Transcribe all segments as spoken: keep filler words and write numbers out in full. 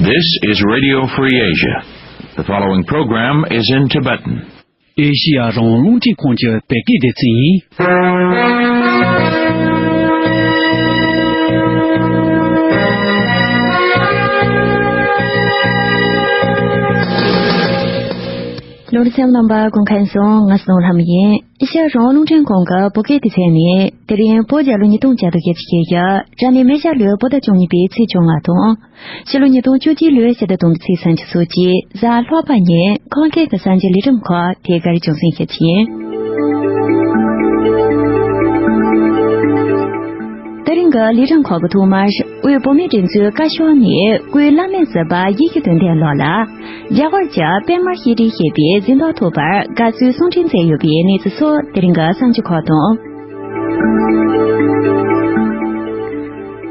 This is Radio Free Asia. The following program is in Tibetan. ཨེ་ཤི་ཡ་རང་དབང་རླུང་འཕྲིན་ཁང་གི་བོད་སྐད་སྡེ་ཚན་ཡིན། ལོ་རི་སེམས་རྣམ་པ་སྐུ་ཁམས་བཟང་། ང་སྣང་ལྷམ་ཡིན། ཨེ་ཤ་ཡ་རང་དབང་རླུང་འཕྲིན་ཁང་གི་བོད་སྐད་སྡེ་ཚན་ནས་དེ་རིང་བོད་རྒྱལ་ལོ་ཉིས་སྟོང་བརྒྱ་དང་བརྒྱད་ཅུ་གྱ་བཞི། སྤྱི་ལོ་མེ་བྱ་ལོའི་བོད་ཟླ་བཅུ་གཉིས་པའི་ཚེས་བཅོ་ལྔ་དང་། ཕྱི་ལོ་ཉིས་སྟོང་བཅུ་གཅིག་ལོའི་ཕྱི་ཟླ་དང་པོའི་ཚེས་སུམ་ཅུ་སོ་གཅིག་གཟའ་ལྷག་པ་ཉིན་ཁམས་སྐད་ཀྱི་གསར་འགྱུར་ལས་རིམ་ཁག་དེ་གར་རྒྱང་སྲིང་ཞུ་རྒྱུ་ཡིན། དེ་རིང་གི་ལས་རིམ་ཁག་གི་ཐོག་མར། དབུས་བོད་མིའི་སྒྲིག་འཛུགས་བཀའ་ཤག་ནས་སྐུའི་བླ་སྨན་ཟུར་པ་ཡེ་ཤེས་དོན་ལྡན་ལགས་ལ། རྒྱ་གར་གྱི་པདྨ་ཤྲི་ཞེས་པའི་གཟེངས་རྟགས་ཐོབ་པར་དགའ་བསུའི་གསུང་འཕྲིན་བསྩལ་ཡོད་པའི་གནས་ཚུལ་སོགས་དེ་རིང་གི་གསར་འགྱུར་ཁག་དང་།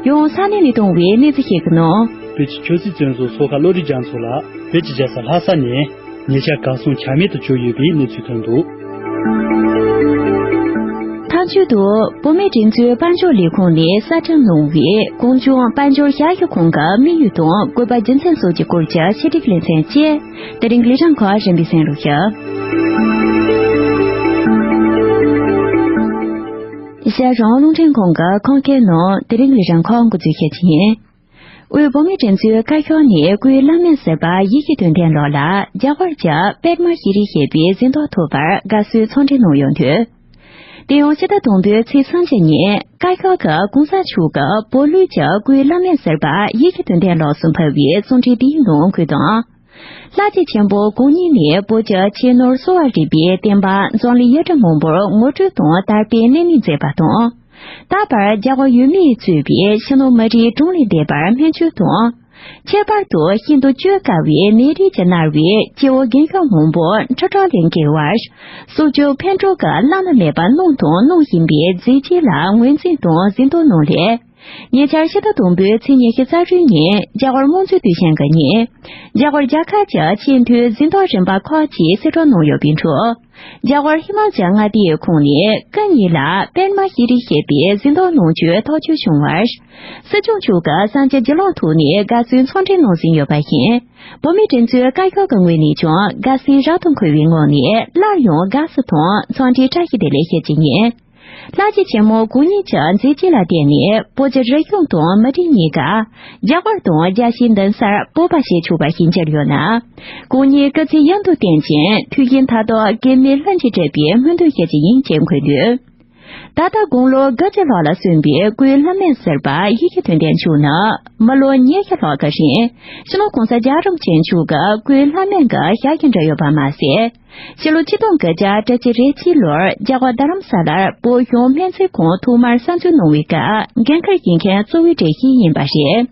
ཡང་ས་གནས་ནས་བཏང་བའི་གནས་ཚུལ་ཞིག་གི་ནང་། བོད་ཀྱི་ཆོས་སྲིད་བཙོན་ཟུར་སོ་ཁ་བློ་གྲོས་རྒྱ་མཚོ་ལགས་བོད་ཀྱི་རྒྱལ་ས་ལྷ་ས་ནས་ཉེ་ཆར་གར་སོང་ཆ་མེད་དུ་གྱུར་ཡོད་པའི་གནས་ཚུལ་ཐོན་འདུག། ཐག་གཅོད་དུ་བོད་མིའི་སྒྲིག་འཛུགས་དཔལ་འབྱོར་ལས་ཁུངས་ནས་གསལ་བསྒྲགས་གནང་བའི་གངས་ལྗོངས་དཔལ་འབྱོར་ཞབས་ཞུ་ཁང་གི་དམིགས་ཡུལ་དང་དགོས་པ་རྒྱུ་མཚན་སོགས་ཀྱི་སྐོར་གྱི་ཕྱི་དྲིལ་ལེ་ཚན་བཅས་དེ་རིང་ལས་རིམ་ཁག་རིམ་པས་གསན་རོགས་ཞུ། ཨེ་ཤ་ཡ་རང་དབང་རླུང་འཕྲིན་ཁང་གི་ཁམས་སྐད་ནང་དེ་རིང་ལས་རིམ་ཁག་འགོ་འཛུགས་བྱེད་ཀྱི་ཡིན། དབུས་བོད་མིའི་སྒྲིག་འཛུགས་བཀའ་ཤག་ནས་སྐུའི་བླ་སྨན་ཟུར་པ་ཡེ་ཤེས་དོན་ལྡན་ལགས་ལ་རྒྱ་གར་གྱི་པདྨ་ཤྲི་ཞེས་པའི་གཟེངས་རྟགས་ཐོབ་པར་དགའ་བསུའི་ཚོགས་འདུ་གནང་ཡོད་འདུག། དེ་ཡང་ཕྱི་ཟླ་དང་པོའི་ཚེས་སུམ་ཅུ་ཉིན་བཀའ་ཤག་གི་གོང་ས་མཆོག་གི་བོད་ལུགས་ཀྱི་སྐུའི་བླ་སྨན་ཟུར་པ་ཡེ་ཤེས་དོན་ལྡན་ལགས་སུ་ཕུལ་བའི་གསུང་འཕྲིན་དེའི་ནང་ཁོང་དང་། ལྷ་རྗེ་ཆེན་པོ་གང་ཉིད་ནས་བོད་ཀྱི་ཆོས་ནོར་གསོ་བ་རིག་པའི་བསྟན་པ་འཛམ་གླིང་ཡུལ་གྲུ་མང་པོར་ངོ་སྤྲོད་དང་དར་སྤེལ་གནད་སྨིན་མཛད་པ་དང་། ད་བར་རྒྱ་གར་ཡུལ་མིས་གཙོས་པའི་ཕྱི་ནང་མི་རིགས་གྲངས་ལས་འདས་པར་སྨན་བཅོས་དང་། ཁྱད་པར་དུ་ཤིན་ཏུ་བཅོས་དཀའ་བའི་ནད་རིགས་ཀྱིས་མནར་བའི་སྐྱེ་བོ་རྒན་གཞོན་མང་པོ་འཕྲུལ་གྲོགས་ལས་འགལ་བར། སྲོག་སྐྱོབ་ཕན་གྲོགས་ཀྱི་བླ་ན་མེད་པ་གནང་དང་གནང་བཞིན་པའི་མཛད་རྗེས་ལ་ངོས་འཛིན་དང་གཟེངས་བསྟོད་གནང་སླད། ཉེ་ཆར་ཕྱི་ཟླ་དང་པོའི་ཚེས་ཉི་ཤུ་རྩ་དྲུག་ཉིན་རྒྱ་གར་དམངས་གཙོའི་དུས་ཆེན་གྱི་ཉིན། རྒྱ་གར་རྒྱལ་ཁབ་ཀྱི་ཆེས་མཐོའི་གཟེངས་རྟགས་རིམ་པ་ཁག་ཅིག་གསལ་བསྒྲགས་གནང་ཡོད་པའི་ཁྲོད། རྒྱ་གར་ཧི་མ་ཅལ་མངའ་སྡེའི་ཁོངས་ནས་སྐུ་ཉིད་ལ་པདྨ་ཤྲི་ཞེས་པའི་གཟེངས་རྟགས་གནང་རྒྱུའི་ཐག་གཅོད་བྱུང་བར། སྲིད་སྐྱོང་མཆོག་གིས་གསར་འགྱུར་བརྒྱུད་ལམ་ཐོག་ནས་དགའ་བསུའི་ཚོགས་འདུ་གནང་ཟིན་ཡོད་པ་བཞིན། བོད་མིའི་སྒྲིག་འཛུགས་བཀའ་ཤག་གི་ངོས་ནས་ཀྱང་དགའ་བསུའི་རབ་ཏུ་འཁོལ་བའི་ངང་ནས་སླར་ཡང་དགའ་བསུ་དང་འཚམས་འདྲིའི་བཀྲ་ཤིས་བདེ་ལེགས་ཞུ་རྒྱུ་ཡིན། ལྷ་རྗེ་ཆེན་མོ་གང་ཉིད་ཀྱི་མཛད་རྗེས་ལ་བརྟེན་ནས་བོད་ཀྱི་རིག་གཞུང་དང་མི་རིགས་གཉིས་ཀ་རྒྱ་གར་དང་རྒྱལ་སྤྱིའི་མདུན་སར་སྤོབས་པ་བྱེད་ཆོག་པ་ཞིག་གྱུར་ཡོད་ན། གང་ཉིད་སྐུ་ཚེ་ཡུན་དུ་བརྟན་ཅིང་ཐུགས་བཞེད་མཐའ་དག་གེགས་མེད་ལྷུན་གྱིས་གྲུབ་པའི་སྨོན་འདུན་ཞུ་རྒྱུ་ཡིན་ཅེས་འཁོད་འདུག། ད་ལྟ་དགུང་ལོ་དགུ་བཅུ་ལྷག་ལ་སོན་པའི་སྐུའི་བླ་སྨན་ཟུར་པ་ཡེ་ཤེས་དོན་ལྡན་མཆོག་ནི་མི་ལོ་ཉི་ཤུ་ལྷག་གི་རིང་སྤྱི་ནོར་༸གོང་ས་༸རྒྱལ་བ་རིན་པོ་ཆེ་མཆོག་གི་སྐུའི་བླ་སྨན་གྱི་ཞལ་གྱིས་འབྲེལ་ཡོད་པ་མ་ཟད། ཕྱི་ལོ་ཆིག་སྟོང་དགུ་བརྒྱ་བཅུ་གཅིག་རེ་གཅིག་ལོར་རྒྱ་གར་རྡ་རམ་ས་ལར་བོད་གཞུང་སྨན་རྩིས་ཁང་ཐོག་མར་གསར་འཛུགས་གནང་བའི་སྐབས་འགན་འཁུར་བཞེས་མཁན་གཙོ་བོའི་གྲས་ཤིག་ཡིན་པ་རེད།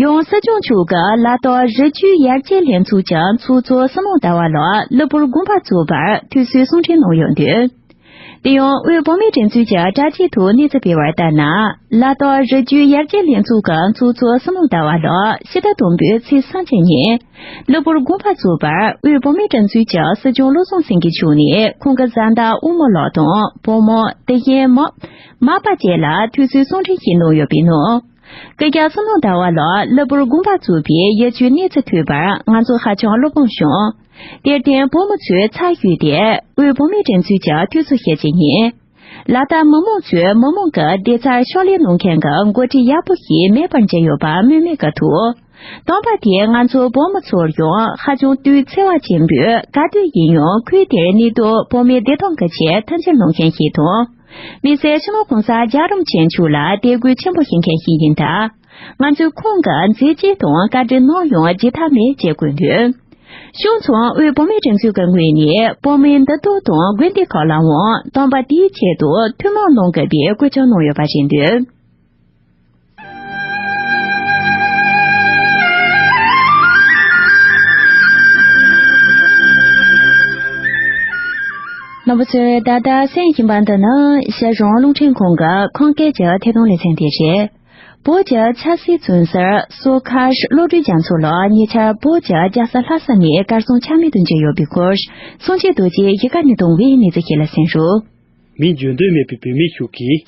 ཡང་སྲིད་སྐྱོང་མཆོག་གིས་ལ་དྭགས་རི་རྒྱུད་ཡར་རྒྱས་ལྷན་ཚོགས་ཀྱི་ཚོགས་གཙོ་བསོད་ནམས་ཟླ་བ་ལགས་གློ་བུར་དགོངས་པ་རྫོགས་པར་དུས་གསོལ་གསུང་འཕྲིན་གནང་ཡོད་འདུག། དེ་ཡང་དབུས་བོད་མིའི་སྒྲིག་འཛུགས་ཀྱི་དྲ་རྒྱའི་ཐོག་གནས་ཚུལ་སྤེལ་བར་ལྟར་ན། ལ་དྭགས་རི་རྒྱུད་ཡར་རྒྱས་ལྷན་ཚོགས་ཀྱི་ཚོགས་གཙོ་བསོད་ནམས་ཟླ་བ་ལགས་ཕྱི་ཟླ་དང་པོའི་ཚེས་སུམ་ཅུ་ཉིན། གློ་བུར་དགོངས་པ་རྫོགས་པར་དབུས་བོད་མིའི་སྒྲིག་འཛུགས་ཀྱི་སྲིད་སྐྱོང་བློ་བཟང་སེང་གེ་མཆོག་ནས་ཁོང་གི་བཟའ་ཟླ་དབུ་མོ་ལགས་དང་བུ་མོ་དེ་བཞིན་མ་མ་པ་བཅས་ལ་དུས་གསོལ་གསུང་འཕྲིན་ཞིག་གནང་ཡོད་པའི་ནང་། སྐུ་ཞབས་བསོད་ནམས་ཟླ་བ་ལགས་གློ་བུར་དགོངས་པ་རྫོགས་པའི་ཡིད་སྐྱོའི་གནས་ཚུལ་ཐོས་པར་ང་ཚོ་ཧ་ཅང་བློ་ཕམ་བྱུང་། དེར་བརྟེན་བུ་མོ་ཚོའི་ཚབ་ཞུས་ཏེ་དབུས་བོད་མིའི་སྒྲིག་འཛུགས་ཀྱི་འཐུས་ཚབ་ཞུ་རྒྱུ་ཡིན། ལ་དྭགས་མི་མང་ཚོས་མི་མང་གི་བདེ་རྩར་ཕྱག་ལས་གནང་མཁན་གྱི་འགོ་ཁྲིད་ཡག་པོ་ཞིག་མེད་པར་གྱུར་ཡོད་པ་སྨོས་མེད་ཀྱི་ཐོག། དམ་པ་དེས་ང་ཚོ་བོད་མི་ཚོར་ཡང་ཧ་ཅང་དུས་ཚེ་བ་ཆེན་པོས་ག་དུས་ཡིན་ཡང་ཁུལ་དེར་གནས་སྡོད་བོད་མིའི་བདེ་ཐང་གི་ཆེད་མཐུན་འགྱུར་གནང་མཁན་ཞིག་དང་། དམིགས་བསལ་སྤྱི་ནོར་༸གོང་ས་༸རྒྱལ་བ་རིན་པོ་ཆེ་མཆོག་ལ་དད་གུས་ཆེན་པོ་བྱེད་མཁན་ཞིག་ཡིན་སྟབས། ང་ཚོས་ཁོང་གི་མཛད་རྗེས་དང་བཀའ་དྲིན་ནམ་ཡང་བརྗེད་ཐབས་མེད་ཅེས་བཀོད་འདུག། གཞུང་ཚང་དབུས་བོད་མིའི་སྒྲིག་འཛུགས་ཀྱི་ངོས་ནས་བོད་མིའི་འདུ་སྟོབས་དང་དགོན་སྡེ་ཁག་ལའང་དམ་པ་དེའི་ཆེད་དུ་ཐུགས་སྨོན་གནང་དགོས་པའི་བཀོད་ཁྱབ་གནང་ཡོད་པ་རེད་འདུག། རྣམ་པ་ཚོས་ད་ལྟ་གསན་བཞིན་པ་འདི་ནི་ཤར་རོང་རླུང་འཕྲིན་ཁང་གི་ཁམས་སྐད་ཀྱི་ཐད་གཏོང་ལེ་ཚན་དེ་རེད། བོད་ཀྱི་ཆབ་སྲིད་བཙོན་ཟུར་སོ་ཁ་བློ་གྲོས་རྒྱ་མཚོ་ལགས་ཉེ་ཆར་བོད་ཀྱི་རྒྱལ་ས་ལྷ་ས་ནས་གར་སོང་ཆ་མེད་དུ་གྱུར་ཡོད་པའི་སྐོར་སངས་རྒྱས་རྡོ་རྗེས་གཞིས་ཀ་ནས་བཏང་བའི་གནས་ཚུལ་ཞིག་ལ་གསན་རོགས། མིང་བརྗོད་འདོད་མེད་པའི་བུད་མེད་ཤིག་གིས།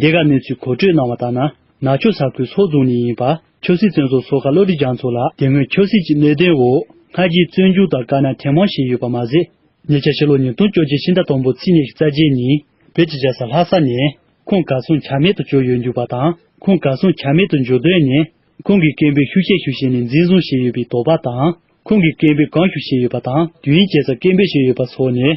འདི་ག་གནས་ཚུལ་གོ་སྤྲོད་གནང་བ་ལྟར་ན། ནག་ཆུ་ས་ཁུལ་སོག་རྫོང་ནས་ཡིན་པ། ཆབ་སྲིད་བཙོན་ཟུར་ཟུར་ཁག་བློ་གྲོས་རྒྱ་མཚོ་ལགས་དེ་སྔོན་ཆབ་སྲིད་ཀྱི་གནད་དོན་འོག་སྔ་རྗེས་བཙོན་འཇུག་དང་དཀའ་ངལ་ཐེངས་མང་བྱས་ཡོད་པ་མ་ཟད། ཉེ་ཆར་ཕྱི་ལོ་ཉིས་སྟོང་བཅོ་བརྒྱད་ཕྱི་ཟླ་དང་པོ་ཚེས་ཉི་ཤུ་རྩ་བརྒྱད་ཉིན་བོད་ཀྱི་རྒྱལ་ས་ལྷ་ས་ནས་ཁོང་གར་སོང་ཆ་མེད་དུ་གྱུར་ཡོད་འདུག་པ་དང་། ཁོང་གར་སོང་ཆ་མེད་དུ་འགྱུར་དོན་ནི། ཁོང་གིས་སྐད་འབོད་ཤུགས་ཆེ་ཞུས་བྱས་ནས་འཛིན་བཟུང་བྱས་ཡོད་པའི་དོགས་པ་དང་། ཁོང་གིས་སྐད་འབོད་གང་ཞིག་བྱས་ཡོད་པ་དང་། དུས་ཡུན་ཇི་ཙམ་སྐད་འབོད་བྱས་ཡོད་པ་སོགས་ནི།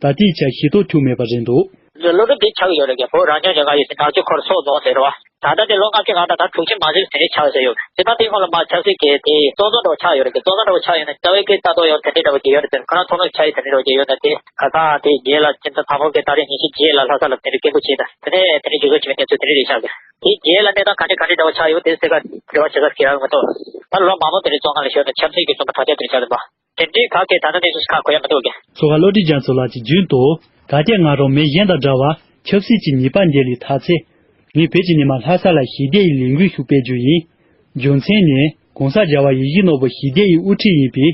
ད་ལྟའི་ཆར་ཤེས་རྟོགས་ཐུབ་མེད་པ་རེད་འདུག། བློ་གྲོས་དེ་ཆགས་ཡོད་རེད་གི། བོད་རང་སྐྱོང་ལྗོངས་ཁག་ཡོད་ཚད་ནག་ཆུ་ཁོར་སོག་རྫོང་ཟེར་བ། ད་ལྟ་དེ་ལོ་ལྔ་བཅུ་ང་ལྔ་དང་དྲུག་ཅུ་མ་ཟིན་དེ་འདྲ་ཆགས་ཟེར་ཡོད། དེ་ད་དེ་སྔོན་ལ་མ་ཆབ་སྲིད་ཀྱི་དེ་གཙོ་བཟོ་འདྲ་བོ་ཆགས་ཡོད་རེད་གི། གཙོ་བཟོ་འདྲ་བོ་ཆགས་ཡོད་ན་རྩ་བའི་གི་ལྟ་རྟོག་ཡང་དེ་འདྲ་འདྲ་བོ་ཅིག་ཡོད་རེད་ཟེར། ཁོ་རང་ཚོ་ནང་ཆགས་ཡོད་དེ་འདྲ་འདྲ་བོ་ཅིག་ཡོད་ན། དེ་ཁ་སང་དེ་རྗེས་ལ་ཁྱིམ་ཚང་དང་པོ་གི་ཏ་རིག་ཉི་ཤུ་རྗེས་ལ་ལྷ་ས་ལ་དེ་འདྲ་སྐད་འབོད་བྱས་ད་དེ་འདྲ་དེ་འདྲ་འཇུ་བཟུང་བྱས་པའི་གནས་ཚུལ་དེ་འདྲ་རེད་ཤག་གི། དེ་རྗེས་ལ་གནས་སྟངས་ག་འདྲ་ག་འདྲ་འདྲ་བོ་ཆགས་ཡོད་དེ་གསལ་ཁ་འགྲེལ་བ་བྱེད་ས་ཁེལ་ཡོད་མི་འདུག། ད་ལོ་མང་པོ་དེ་རིང་བཙོན་ཁང་ལ་བཞུགས་ནས་ཆབ་སྲིད་ཀྱི་བཙོན་པ་དྲག་ཆ་དེ་འདྲ་ཆགས་འདུག་པ། དེ་འདྲའི་ཁག་གི་ད་ལྟ་གནས་ཚུལ་ཞིག་ཁག་གོ་ཡ་མི་འདུག་གི། ཚོགས་ཁག་བློ་གྲོས་རྒྱ་མཚོ་ལགས་ཀྱིས་རྒྱུན་དུ་གལ་ཏེ་ང་རང་མི་གཞན་དང་འདྲ་བར་ཆབ་སྲིད་ཀྱི་ཉེས་པ་འདི་ལས་ཐར་ཚེ། ངས་བོད་ཀྱི་ཉི་མ་ལྷ་ས་ལ་ཞི་བདེ་ཡི་ལས་འགུལ་ཞིག་སྤེལ་རྒྱུ་ཡིན། རྒྱུ་མཚན་ནི་༸གོང་ས་༸རྒྱལ་བ་ཡིད་བཞིན་ནོར་བུ་ཞི་བདེ་ཡི་དབུ་ཁྲིད་ཡིན་པས།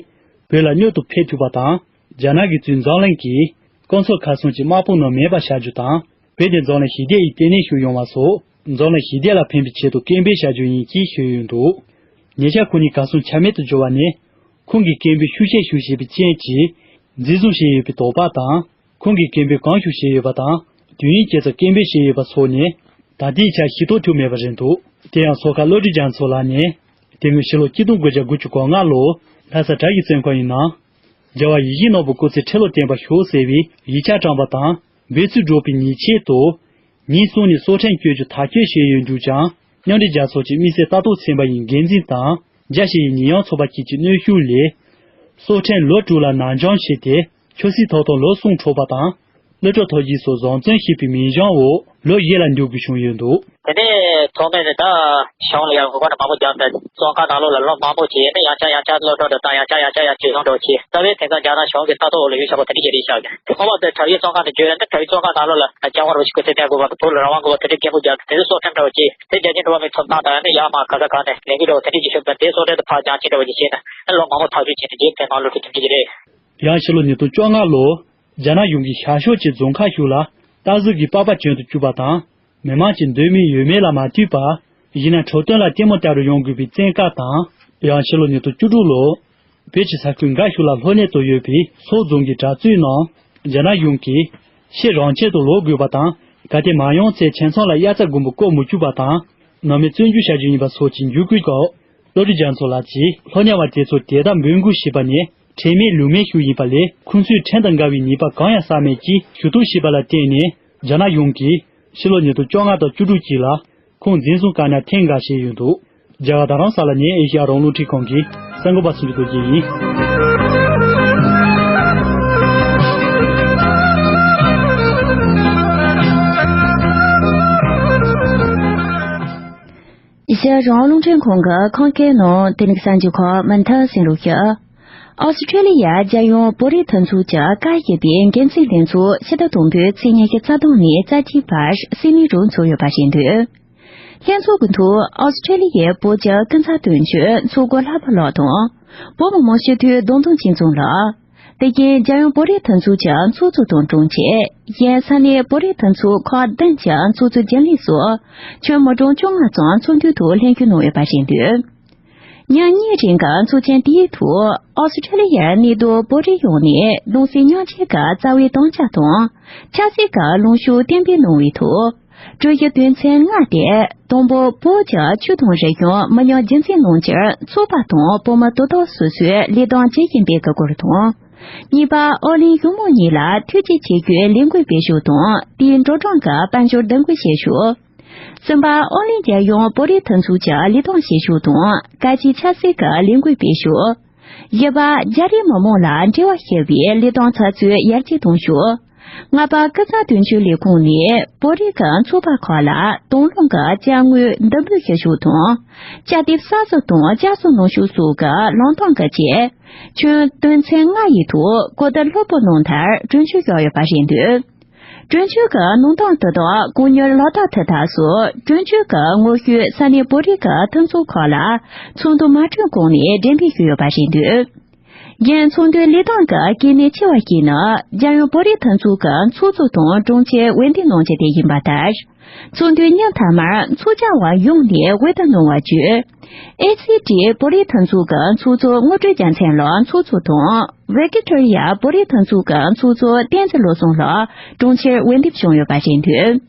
བོད་ལ་མྱུར་དུ་ཕེབས་ཐུབ་པ་དང་། རྒྱ་ནག་གིས་བཙོན་འཛམ་གླིང་གི་སྐམ་ས་ཁ་སང་གི་དམག་དཔུང་ནང་མེད་པ་བྱ་རྒྱུ་དང་། བོད་དེ་འཛམ་གླིང་ཞི་བདེ་ཡི་ལྟེ་གནས་ཤིག་ཡོང་བ་སོགས་འཛམ་གླིང་ཞི་བདེ་ལ་ཕན་པའི་ཆེད་དུ་སྐད་འབོད་བྱ་རྒྱུ་ཡིན་ཞེས་ཞུས་ཡོད་འདུག། ཉེ་ཆར་ཁོང་ཉིད་གར་སོང་ཆ་མེད་དུ་གྱུར་བ་ནི། ཁོང་གིས་སྐད་འབོད་ཤུགས་ཆེ་ཞིག་བྱས་པའི་རྐྱེན་གྱིས་འཛིན་བཟུང་བྱས་ཡོད་པའི་དོགས་པ་དང་། ཁོང་གིས་སྐད་འབོད་གང་ཞིག་བྱས་ཡོད་པ་དང་། དུས་ཡུན་ཇི་ཙམ་སྐད་འབོད་བྱས་ཡོད་པ་སོགས་ནི། ད་ལྟའི་ཆར་ཤེས་རྟོགས་ཐུབ་མེད་པ་རེད་འདུག། དེ་ཡང་ཚོགས་ཁག་བློ་གྲོས་རྒྱ་མཚོ་ལགས་ནི། དེ་སྔོན་ཕྱི་ལོ་ཆིག་སྟོང་དགུ་བརྒྱ་དགུ་བཅུ་གོ་ལྔ་ལོར་ལྷ་ས་བྲག་གཞི་བཙོན་ཁང་ཡི་ནང་། རྒྱལ་བ་ཡིད་བཞིན་ནོར་བུ་སྐུ་ཚེ་ཁྲི་ལོ་བརྟན་པར་ཤོག་ཟེར་བའི་ཡིག་ཆ་བཀྲམ་པ་དང་། འབོད་ཚིག་སྒྲོག་པའི་ཉེས་ཆད་དུ། ཉིན་གསུམ་ནས་སྲོག་ཁྲིམས་གཅོད་རྒྱུ་ཐག་གཅོད་བྱས་ཡོད་འདུག་ཀྱང་། མཉམ་འབྲེལ་རྒྱལ་ཚོགས་ཀྱི་དམིགས་བསལ་ལྟ་རྟོག་ཚན་པ་ཡི་འགན་འཛིན་དང་། རྒྱལ་སྤྱི་ཡི་ཉེས་ཡངས་ཚོགས་པ་བཅས་ཀྱི་གནོན་ཤུགས་ལས། སྲོག་ཁྲིམས་ལོ་དྲུག་ལ་ནར་འགྱངས་བྱས་ཏེ། ཆབ་སྲིད་ཐོབ་ཐང་ལོ་གསུམ་འཕྲོག་པ་དང་། སློབ་གྲྭ་ཐོན་སྐྱེད་སོགས་བཟང་བཙོན་བྱས་པའི་མིང་བྱང་འོག་ལོ་བཞི་ལ་འཇུག་དགོས་བྱུང་ཡོད་འདུག། དེ་ནས་ཚང་མས་ནི་ད་གཞུང་ལ་ཡང་ངོ་རྒོལ་ནི་མང་པོ་བརྒྱབ་ནས་བཙོན་ཁང་ནང་ལོགས་ལ་ལོ་མང་པོ་བྱས་ནས་ཡང་བསྐྱར་ཡང་བསྐྱར་སློབ་གྲོགས་དང་ཡང་བསྐྱར་ཡང་བསྐྱར་ཡང་འཇུ་བཟུང་འགྲོ་བྱས། རྩ་བའི་དེང་སང་རྒྱ་ནག་གཞུང་གི་ལྟ་རྟོག་འོག་ལ་ཡོད་བཞག་པ་དེ་འདྲ་ཞིག་རེད་བཞག་གི། དེ་ཁོ་པ་ཚོས་དྲ་བའི་བཙོན་ཁང་དུ་བརྒྱུད་ནས་དྲ་བའི་བཙོན་ཁང་ནང་ལོགས་ལ་རྒྱལ་དབང་རིན་པོ་ཆེ་སྐུ་ཚེ་བརྟན་དགོས་པ་དང་། བོད་ལ་རང་དབང་དགོས་པ་དེ་འདྲའི་སྐད་འབོད་རྒྱག་དེ་ཚོ་སྲོག་ཁྲིམས་འདྲ་བ་བྱས། དེ་རྒྱལ་སྤྱིའི་འགྲོ་བ་མིའི་ཐོབ་ཐང་དང་ཡང་ན་ཡར་མར་ག་ས་ག་ནས་ལས་འགུལ་འདྲ་བ་དེ་འདྲ་ཞིག་ཤོད་པ་དེ་སྲོག་ཁྲིམས་དང་ཕར་འགྱངས་ཆེན་འདྲ་བ་ཞིག་བྱས་ནས་ལོ་མང་པོ་ཐག་གཅོད་བྱས་ནས་རྗེས་དེ་ནང་ལོགས་ཁྲིམས་བརྒྱུད་ཀྱི་རེད། ཡང་ཕྱི་ལོ་ཉིས་སྟོང་བཅོ་ལྔ་ལོར། རྒྱ་ནག་གཞུང་གིས་ཤར་ཕྱོགས་ཀྱི་རྫོང་ཁག་ཞིག་ལ་སྟག་གཟིག་གི་པགས་པ་གྱོན་དུ་བཅུག་པ་དང་། མི་མང་གི་འདོད་མོས་ཡོད་མེད་ལ་མ་ལྟོས་པར། གཞི་ནས་འཕྲོད་བསྟེན་ལ་ལྟད་མོ་ལྟ་རུ་ཡོང་དགོས་པའི་བཙན་བཀའ་དང་། ཡང་ཕྱི་ལོ་ཉིས་སྟོང་བཅུ་དྲུག་ལོར། བོད་ཀྱི་ས་ཁུལ་འགའ་ཞིག་ལ་ལྷོ་ནས་དུ་ཡོད་པའི་སོག་རྫོང་གི་གྲྭ་བཙུན་རྣམས། རྒྱ་ནག་གཞུང་གིས་ཕྱིར་རང་ཆས་དུ་ལོག་དགོས་པ་དང་། གལ་ཏེ་མ་ཡོང་ཚེ་ཁྱིམ་ཚང་ལ་དབྱར་རྩྭ་དགུན་འབུ་བཀོལ་མི་བཅུག་པ་དང་། ནང་མི་བཙོན་འཇུག་བྱ་རྒྱུ་ཡིན་པ་སོགས་ཀྱི་འཇིགས་སྐུལ་སྐབས། བློ་གྲོས་རྒྱ་མཚོ་ལགས་ཀྱིས་ལྷོ་ནས་བ་དེ་ཚོ་དེ་ལྟར་འབོད་འགུག་བྱས་པ་ནི་ཁྲེལ་མེད་ལུགས་མེད་ཤིག་ཡིན་པ་ལས། ཁོང་ཚོས་ཁྲིམས་དང་འགལ་བའི་ཉེས་པ་གང་ཡང་བསགས་མེད་ཅེས་ཞུ་གཏུག་བྱས་པ་ལ་བརྟེན་ནས། རྒྱ་ནག་གཞུང་གིས་ཕྱི་ལོ་ཉིས་སྟོང་བཅོ་ལྔ་དང་བཅུ་དྲུག་བཅས་ལ་ཁོང་འཛིན་བཟུང་བཀག་ཉར་ཐེངས་འགའ་བྱས་ཡོད་འདུག། རྒྱ་གར་རྡ་རམ་ས་ལ་ནས་ཨེ་ཤེ་ཡ་རང་དབང་རླུང་འཕྲིན་ཁང་གི་གསར་འགོད་པ་སུམ་ཅུ་རྡོ་རྗེ་ཡིན། ཨེ་ཤེ་ཡ་རང་དབང་རླུང་འཕྲིན་ཁང་གི་ཁམས་སྐད་ནང་དེ་རིང་གསར་འགྱུར་ཁག་མུ་མཐུད་གསན་རོགས་ཞུ། ཨོ་སི་ཁྲེ་ལི་ཡ་རྒྱལ་ཡོངས་བོད་རིགས་མཐུན་ཚོགས་ཀྱི་བཀའ་བཞི་པའི་འགན་འཛིན་ལྷན་ཚོགས་ཕྱི་ཟླ་དང་པོའི་ཚེས་ཉི་ཤུ་རྩ་གཅིག་ནས་རྩ་གཅིག་བར་སིད་ནི་རུ་འཚོགས་ཡོད་པ་རེད་འདུག། ལྷན་ཚོགས་ཀྱི་ཐོག་ཨོ་སི་ཁྲེ་ལི་ཡའི་བོད་ཀྱི་ཀུན་བཟང་དོན་གཅོད་མཚོ་སྒོ་ལྷག་པ་ལགས་དང་། བོད་མི་མང་སྤྱི་འཐུས་ལྡོང་ཐོང་ཆོས་འཛོམས་ལགས། དེ་བཞིན་རྒྱལ་ཡོངས་བོད་རིགས་མཐུན་ཚོགས་ཀྱི་ཚོགས་གཙོ་དང་དྲུང་ཆེ། གཞན་ས་གནས་བོད་རིགས་མཐུན་ཚོགས་ཁག་བདུན་གྱི་ཚོགས་གཙོ་རྒྱུན་ལས་སོགས་ཁྱོན་མི་གྲངས་བཅོ་ལྔ་ཙམ་ཚོགས་འདུའི་ཐོག་ལྷན་ཞུགས་གནང་ཡོད་པ་རེད་འདུག། ཉིན་གཉིས་རིང་གི་ཚོགས་ཆེན་དེའི་ཐོག་ཨོ་སི་ཁྲེ་ལི་ཡའི་གནས་སྡོད་བོད་རིགས་ཡོངས་ནས་གདུང་སེམས་མཉམ་སྐྱེད་ཀྱི་རྩ་བའི་དམ་བཅའ་དང་ཆབ་སྲིད་ཀྱི་ལངས་ཕྱོགས་གཏན་འབེབས་གནང་བའི་ཐོག་གྲོས་གཞི་དོན་ཚན་ལྔ་སྟེ། དང་པོ། བོད་ཀྱི་ཆོས་དང་རིག་གཞུང་མི་ཉམས་རྒྱུན་འཛིན་གནང་ཕྱིར་ཚོགས་པ་དང་བོད་མི་དོན་དག་སོ་སོའི་ལས་དོན་ཇི་བཞིན་སྤེལ་དགོས་སྐོར་དང་། གཉིས་པ། ཨོ་གླིང་གཞུང་མང་གཉིས་ལ་ཐུགས་རྗེ་ཆེ་ཞུའི་ལས་འགུལ་སྤེལ་ཕྱོགས་དང་དེའི་འགྲོ་གྲོན་གྱི་དཔལ་འབྱོར་བསྡུ་འགུལ་བྱེད་ཕྱོགས། གསུམ་པ། ཨོ་གླིང་རྒྱལ་ཡོངས་བོད་རིགས་མཐུན་ཚོགས་ཀྱི་ལས་དོན་བྱེད་ཕྱོགས་དང་གལ་ཆེའི་ཆབ་སྲིད་ཀྱི་ལས་འགུལ་སྤེལ་ཕྱོགས། བཞི་པ། རྒྱ་རིགས་མི་མང་ལ་འབྲེལ་བ་ཞུ་བའི་ལས་དོན་ཚགས་ཚུད་ཡར་རྒྱས་གཏོང་ཕྱོགས། ལྔ་པ། སྐུ་ཚབ་དོན་གཅོད་ལས་ཁུངས་ནས་བོད་རིགས་ཀྱི་ཚོགས་པ་ཁག་ལ་དང་བླངས་ཀྱི་དཔྱ་དངུལ་འདེམས་སྒྲུག་བྱེད་ཕྱོགས་དང་། དཔྱ་དེབ་གསར་བཟོ་དང་བསྐྱར་གསོ་གནང་ཕྱོགས་སོགས་ཀྱི་ལངས་སྟངས་ཀྱི་ཆེད། ཁྱོན་དོན་ཚན་ལྔ་ཡི་ཐོག་གོ་བསྡུར་ལྷུག་པོ་གནང་མཐར་གྲོས་ཆོད་བཞག་ཡོད་པ་རེད་འདུག། གྲོས་ཆོད་ཀྱི་གནང་སྟངས་དེ་དག་གང་མྱུར་ལག་བསྟར་ཐུབ་ཐབས་སོགས་གྲོས་ཆོད་ཀྱི་ངོ་བཤུས་ས་གནས་བོད་རིགས་ཀྱི་མཐུན་ཚོགས་ཁག་ལ་ཚོགས་འདུ་མ་གྲོལ་གོང་ནས་འགྲེམས་སྤེལ་ཞུས་ཡོད་པ་རེད་འདུག། གཞན་ཚོགས་འདུའི་ལས་སྟངས་ཀྱི་གལ་གནད་ཆེ་བ་ཞིག་ནི་རྒྱལ་ཡོངས་བོད་རིགས་མཐུན་ཚོགས་ཀྱི་ཚོགས་གཙོ་དང་དྲུང་ཆེ་འོས་འདེམས་གནང་རྒྱུ་དེ་ཡིན་པ་ལྟར། ཚོགས་འདུའི་ཉིན་མཐའ་མར་ཚོགས་བཅར་བ་ཡོངས་ནས་འོས་བསྡུ་གནང་བ་བརྒྱུད། ཨེ་སི་ཊི་བོད་རིགས་མཐུན་ཚོགས་ཀྱི་ཚོགས་གཙོ་དངོས་གྲུབ་རྒྱལ་མཚན་ལགས་ཚོགས་གཙོ་དང་། ཝི་ཀི་ཊོ་རི་ཡ་བོད་རིགས་མཐུན་ཚོགས་ཀྱི་ཚོགས་གཙོ་བསྟན་འཛིན་བློ་བཟང་ལགས་དྲུང་ཆེར་འོས་འདེམས་བྱུང་ཡོད་པ་རེད་འདུག་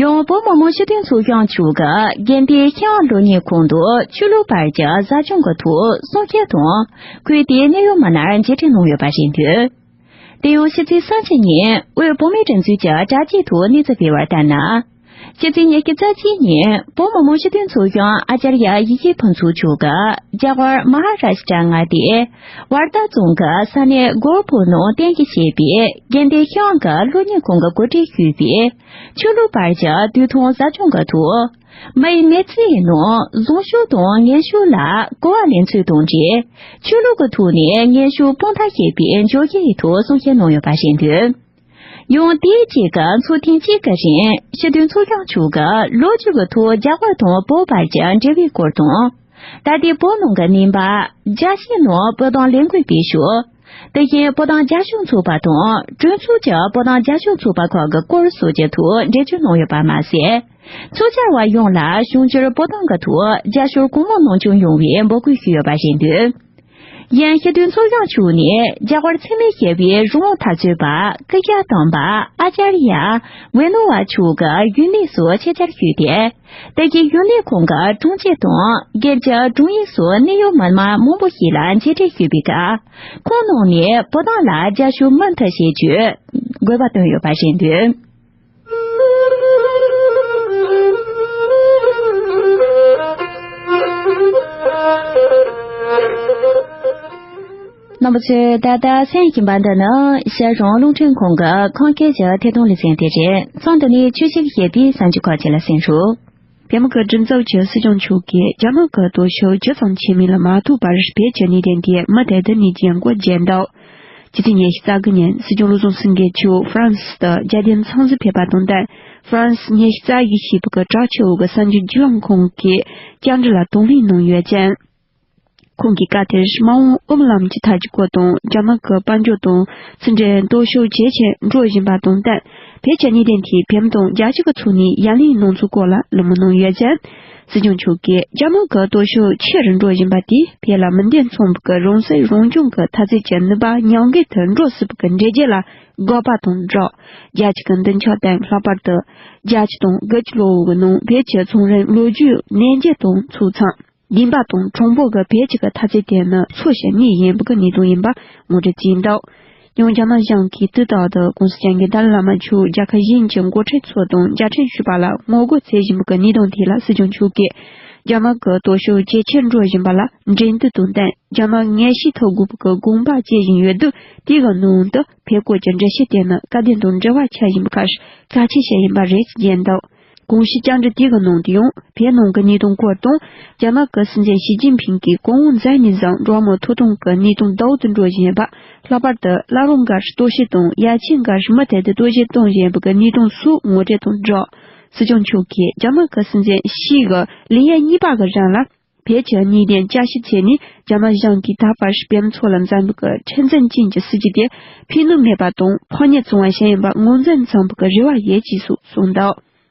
ཡང་བོད་མི་མང་སྤྱི་འཐུས་ཚོགས་ཆུང་མཆོག་གིས་དགེ་ལྡན་ཤེས་ཡོན་སློབ་གཉེར་ཁང་དུ་ཆོས་ལུགས་བར་གྱི་ཟབ་སྦྱོང་གི་ཐོག་གསུང་བཤད་དང་། ཁུལ་དེའི་གནད་ཡོད་མི་སྣར་མཇལ་འཕྲད་གནང་ཡོད་པ་རེད་འདུག་དེ་ཡང་ཕྱི་ཚེས་སུམ་ཅུ་ཉིན་དབུས་བོད་མིའི་སྒྲིག་འཛུགས་ཀྱི་དྲ་རྒྱའི་ཐོག་གནས་ཚུལ་སྤེལ་བར་ལྟར་ན། ཕྱི་ཚེས་ཉི་ཤུ་རྩ་གཅིག་ཉིན་བོད་མི་མང་སྤྱི་འཐུས་ཚོགས་ཆུང་ཨ་ཙརྱ་ཡེ་ཤེས་ཕུན་ཚོགས་མཆོག་གིས་རྒྱ་གར་མ་ཧཱ་རཱ་ཤི་ཏྲ་མངའ་སྡེའི་ཝར་དྷ་རྫོང་གི་ས་གནས་གོར་ཕུར་ནང་རྟེན་གཞི་བྱས་པའི་དགེ་ལྡན་ཤེས་ཡོན་གྱི་སློབ་གཉེར་ཁང་གི་གོ་སྒྲིག་ཞུས་པའི་ཆོས་ལུགས་བར་གྱི་དུས་ཐུང་ཟབ་སྦྱོང་གི་ཐོག་མིའི་མི་ཚེའི་ནང་བཟང་ཕྱོགས་དང་ངན་ཕྱོགས་ལ་གོ་བ་ལེན་ཚུལ་དང་འབྲེལ། ཆོས་ལུགས་ཀྱི་ཐོག་ནས་ངན་ཕྱོགས་སྤང་ཐབས་བྱེད་པའི་བརྗོད་གཞིའི་ཐོག་གསུང་བཤད་གནང་ཡོད་པ་རེད་འདུག་ཡང་དེའི་རྗེས་ཀྱི་ཚོགས་ཐེངས་གཅིག་གི་རིང་སྤྱི་འཐུས་ཚོགས་ཆུང་མཆོག་གིས་ལོ་རྒྱུས་ཀྱི་ཐོག་རྒྱ་གར་དང་བོད་བར་གྱི་འབྲེལ་བའི་སྐོར་དང་། ད་ལྟའི་བོད་ནང་གི་གནས་བབ། རྒྱལ་སྤྱིའི་ནང་བོད་དོན་ལས་འགུལ་སྤེལ་ཕྱོགས། དེ་བཞིན་བོད་དོན་རྒྱབ་སྐྱོར་ཚོགས་པ་དང་གྲོས་ཚོགས་ཀྱི་བོད་དོན་རྒྱབ་སྐྱོར་ཚོགས་པ་ཁག་གི་སྐོར་སོགས་ཀྱི་ཐོག་འགྲེལ་བརྗོད་གནང་ཡོད་པ་མ་ཟད། ཚོགས་བཅར་བ་ཡོངས་ལ་གཞུང་འབྱོར་བོད་དོན་གྱི་ཐོག་རྒྱབ་སྐྱོར་གང་མང་གནང་སྐྱོང་ཡོང་བའི་འབོད་སྐུལ་ཞུས་ཡོད་པ་རེད་འདུག་ཡང་སྤྱི་འཐུས་ཚོགས་ཆུང་མཆོག་ནས་རྒྱ་གར་འཚེ་མེད་ཞི་བའི་རང་དབང་འཐབ་རྩོད་པ་སྐུ་ཞབས་དམ་པ་ཨ་ཙརྱ་ཝེ་ནོ་བ་མཆོག་གི་ཡུལ་གནས་སུ་ཆེད་བཅར་ཞུས་ཏེ། དེ་བཞིན་ཡུལ་གནས་ཁང་གི་དྲུང་ཆེ་དང་སྒེར་གྱི་དྲུང་ཡིག་སོགས་གནད་ཡོད་མི་སྣ་མང་པོ་ཞིག་ལ་མཇལ་འཕྲད་ཞུས་པའི་སྐབས། ཁོང་རྣམས་ནས་བོད་དོན་ལ་རྒྱབ་སྐྱོར་མུ་མཐུད་བྱེད་རྒྱུའི་དགོས་པ་བཏོན་ཡོད་པ་རེད་འདུག་རྣམ་པ་ཚོས་ད་ལྟ་གསན་བཞིན་པ་འདི་ནི་རྒྱལ་རོང་རླུང་འཕྲིན་ཁང་གི་ཁམས་སྐད་ཀྱི་ཐད་གཏོང་ལེ་ཚན་དེ་རེད། མཚམས་འདི་ནས་ཆོས་ཕྱོགས་ཞེས་པའི་གསར་འགྱུར་ཁག་ཅིག་ལ་གསན་རོགས། བོད་མི་གི་སྒྲིག་འཛུགས་ཀྱི་སྲིད་སྐྱོང་མཆོག་གིས་རྒྱ་ནག་གི་སྟོབས་ཤུགས་ཇི་ཙམ་ཆེ་མིན་ལ་མ་ཐུག་པར་བོད་ཀྱི་གནད་དོན་དེ་མུ་མཐུད་དུ་གནས་རྒྱུའི་འགོ་འཛུགས་འདུག་ཕྱི་ཚེས་ཉི་ཤུ་རྩ་དགུ་ཉིན་སྲིད་སྐྱོང་བློ་བཟང་སེང་གེ་མཆོག་ཧྥ་རན་སི་དུ་རྒྱལ་དོན་ཚང་འཛིན་ཕེབས་པ་དང་བསྟུན། ཧྥ་རན་སི་ཉི་ཤུ་རྩ་བཞི་ཞེས་པའི་དྲག་ཆས་འོག་གི་གསར་འགྱུར་བརྒྱུད་ལམ་ཁང་གི་བཅར་འདྲི་ལ་གདོང་ལེན་གནང་ཡོད་ཅིང་། ཁོང་གིས་སྐབས་དེར་མ་འོངས་ཨོམ་ལམ་གྱི་ཐབས་ཀྱི་སྐོར་དང་རྒྱ་ནག་གི་དཔལ་འབྱོར་དང་ཕྱི་འབྲེལ་སྟོབས་ཤུགས་ཇེ་ཆེར་འགྲོ་བཞིན་པ་དང་བསྟུན། བོད་ཀྱི་གནད་དོན་དེ་བོད་མི་དང་རྒྱལ་སྤྱི་གི་ཐོག་ནས་ཡ་ལན་གནང་ཚུལ་སྐོར་ལ་གླེང་མོལ་གནང་ཡོད་ཅིང་། སྲིད་སྐྱོང་མཆོག་གིས་རྒྱ་ནག་གི་སྟོབས་ཤུགས་ཆེ་རུ་འགྲོ་བཞིན་པ་དེས་བོད་ལ་མི་འདེམས་ཚོང་པ་གི་རང་སྲིད་རང་སྐྱོང་གི་འཐབ་རྩོད་ཀྱི་ནུས་པ་ཉམས་རྒུད་དུ་འགྲོ་སྲིད་པ་གི་འགྲེལ་བརྗོད་ལ་དགག་པ་དང་སྦྲགས། རྒྱལ་སྤྱི་གི་མདུན་ཕྱོགས་དང་ལྷག་པར་དུ་རྒྱལ་སྤྱི་དང་དགུ་བཅུ་ལོ་འོག་གི་ནང་བོད་ཀྱི་ཚོང་རིགས་ལོ་རྒྱུས་ནས་འབྱེད་དང་ཚུགས་མཚམས། བདེན་པ་དང་གྲངས་འབོར་གྱི་བོད་ཀྱི་འཐབ་རྩོད་དེ་ནི་འཚོ་ཞིང་གནས་བཞིན་པའི་གནས་སྟངས་ཡིན་པ་ངོ་སྤྲོད་བྱས་འདུག་ཡང་རྒྱ་ནག་གཞུང་གིས་དུས་རྟག་ཏུ་༸གོང་ས་༸སྐྱབས་མགོན་ཏཱ་ལའི་བླ་མ་མཆོག་རྒྱལ་ཁབ་གཞན་གྱི་འགོ་ཁྲིད་ཚོ་དང་མཇལ་འཕྲད་ཞུས་པ་ལ་ངོ་རྒོལ་བྱེད་བཞིན་པའི་གནས་སྟངས་དེ་ལ་སྲིད་སྐྱོང་མཆོག་གིས། རྒྱ་ནག་གི་སྟོབས་ཤུགས་ཇེ་ཆེར་འགྲོ་བཞིན་པ་ལ་འགྲན་བསྡུར་དང་བསྟུན་རྒྱ་ནག་ངོས་བཞེས་ཐུབ་དགོས་པའི་དགོངས་པ་བཞེས་བཞིན་ཡོད་དུས། དེ་གི་ནང་དུ་བོད་སྐོར་གྱི་འགྲེལ་བཤད་དེ་ནི་སྐལ་ལྡན་དང་འབྲེལ་བ་ཆེ་བཞིན་པའི་ཁར་གལ་ཆེ་ཤོས་ཡིན་པ་རེད་ཅེས་བརྗོད་འདུག་གོང་ཞུས་བཅར་འདྲི་དེ་གི་ནང་དུ་ཡང་བོད་ནང་གི་གནས་སྟངས་སྐོར་དང་། རྒྱ་ནག་གི་སྲིད་འཛིན་ཞི་ཅིན་ཕིང་གིས་གོང་འོག་མཛའ་ནི་བཟང་འགྲོ་བ་མིའི་ཐོབ་ཐང་གི་གནས་སྟངས་ཟླ་འོག་ཏུ་འགྲོ་བཞིན་པ། ལྷག་པར་དུ་བླ་རུང་སྒར་གཏོར་བཤིག་དང་ཡ་ཆེན་སྒར་མུ་མཐུད་དུ་གཏོར་བཤིག་གཏོང་བཞིན་པའི་གནས་སྟངས་སོགས་ངོ་སྤྲོད་དང་སྦྲགས། སྲིད་སྐྱོང་མཆོག་གིས་རྒྱ་ནག་གི་སྲིད་འཛིན་ཞི་གི་ལན་གཉིས་པ་གི་རིང་ལ། བོད་ཀྱི་གནད་དོན་བསྐྱར་ཞིབ་བྱས་ནས་རྒྱ་ནག་གཞུང་གིས་ད་བར་བོད་མི་ཚོ་ལ་མཛད་པའི་མཁྲེགས་འཛིན་ཅན་གྱི་སྲིད་ཇུས་དེ་ཕན་ནུས་མེད་པ་དང་ཕངས་སྙད་བྱུང་བ་ཞིག་ཡིན་པ་ངོས་འཛིན་བྱེད་པའི་རེ་བ་ཡོད་ཅེས་སོགས་གསུངས་འདུག་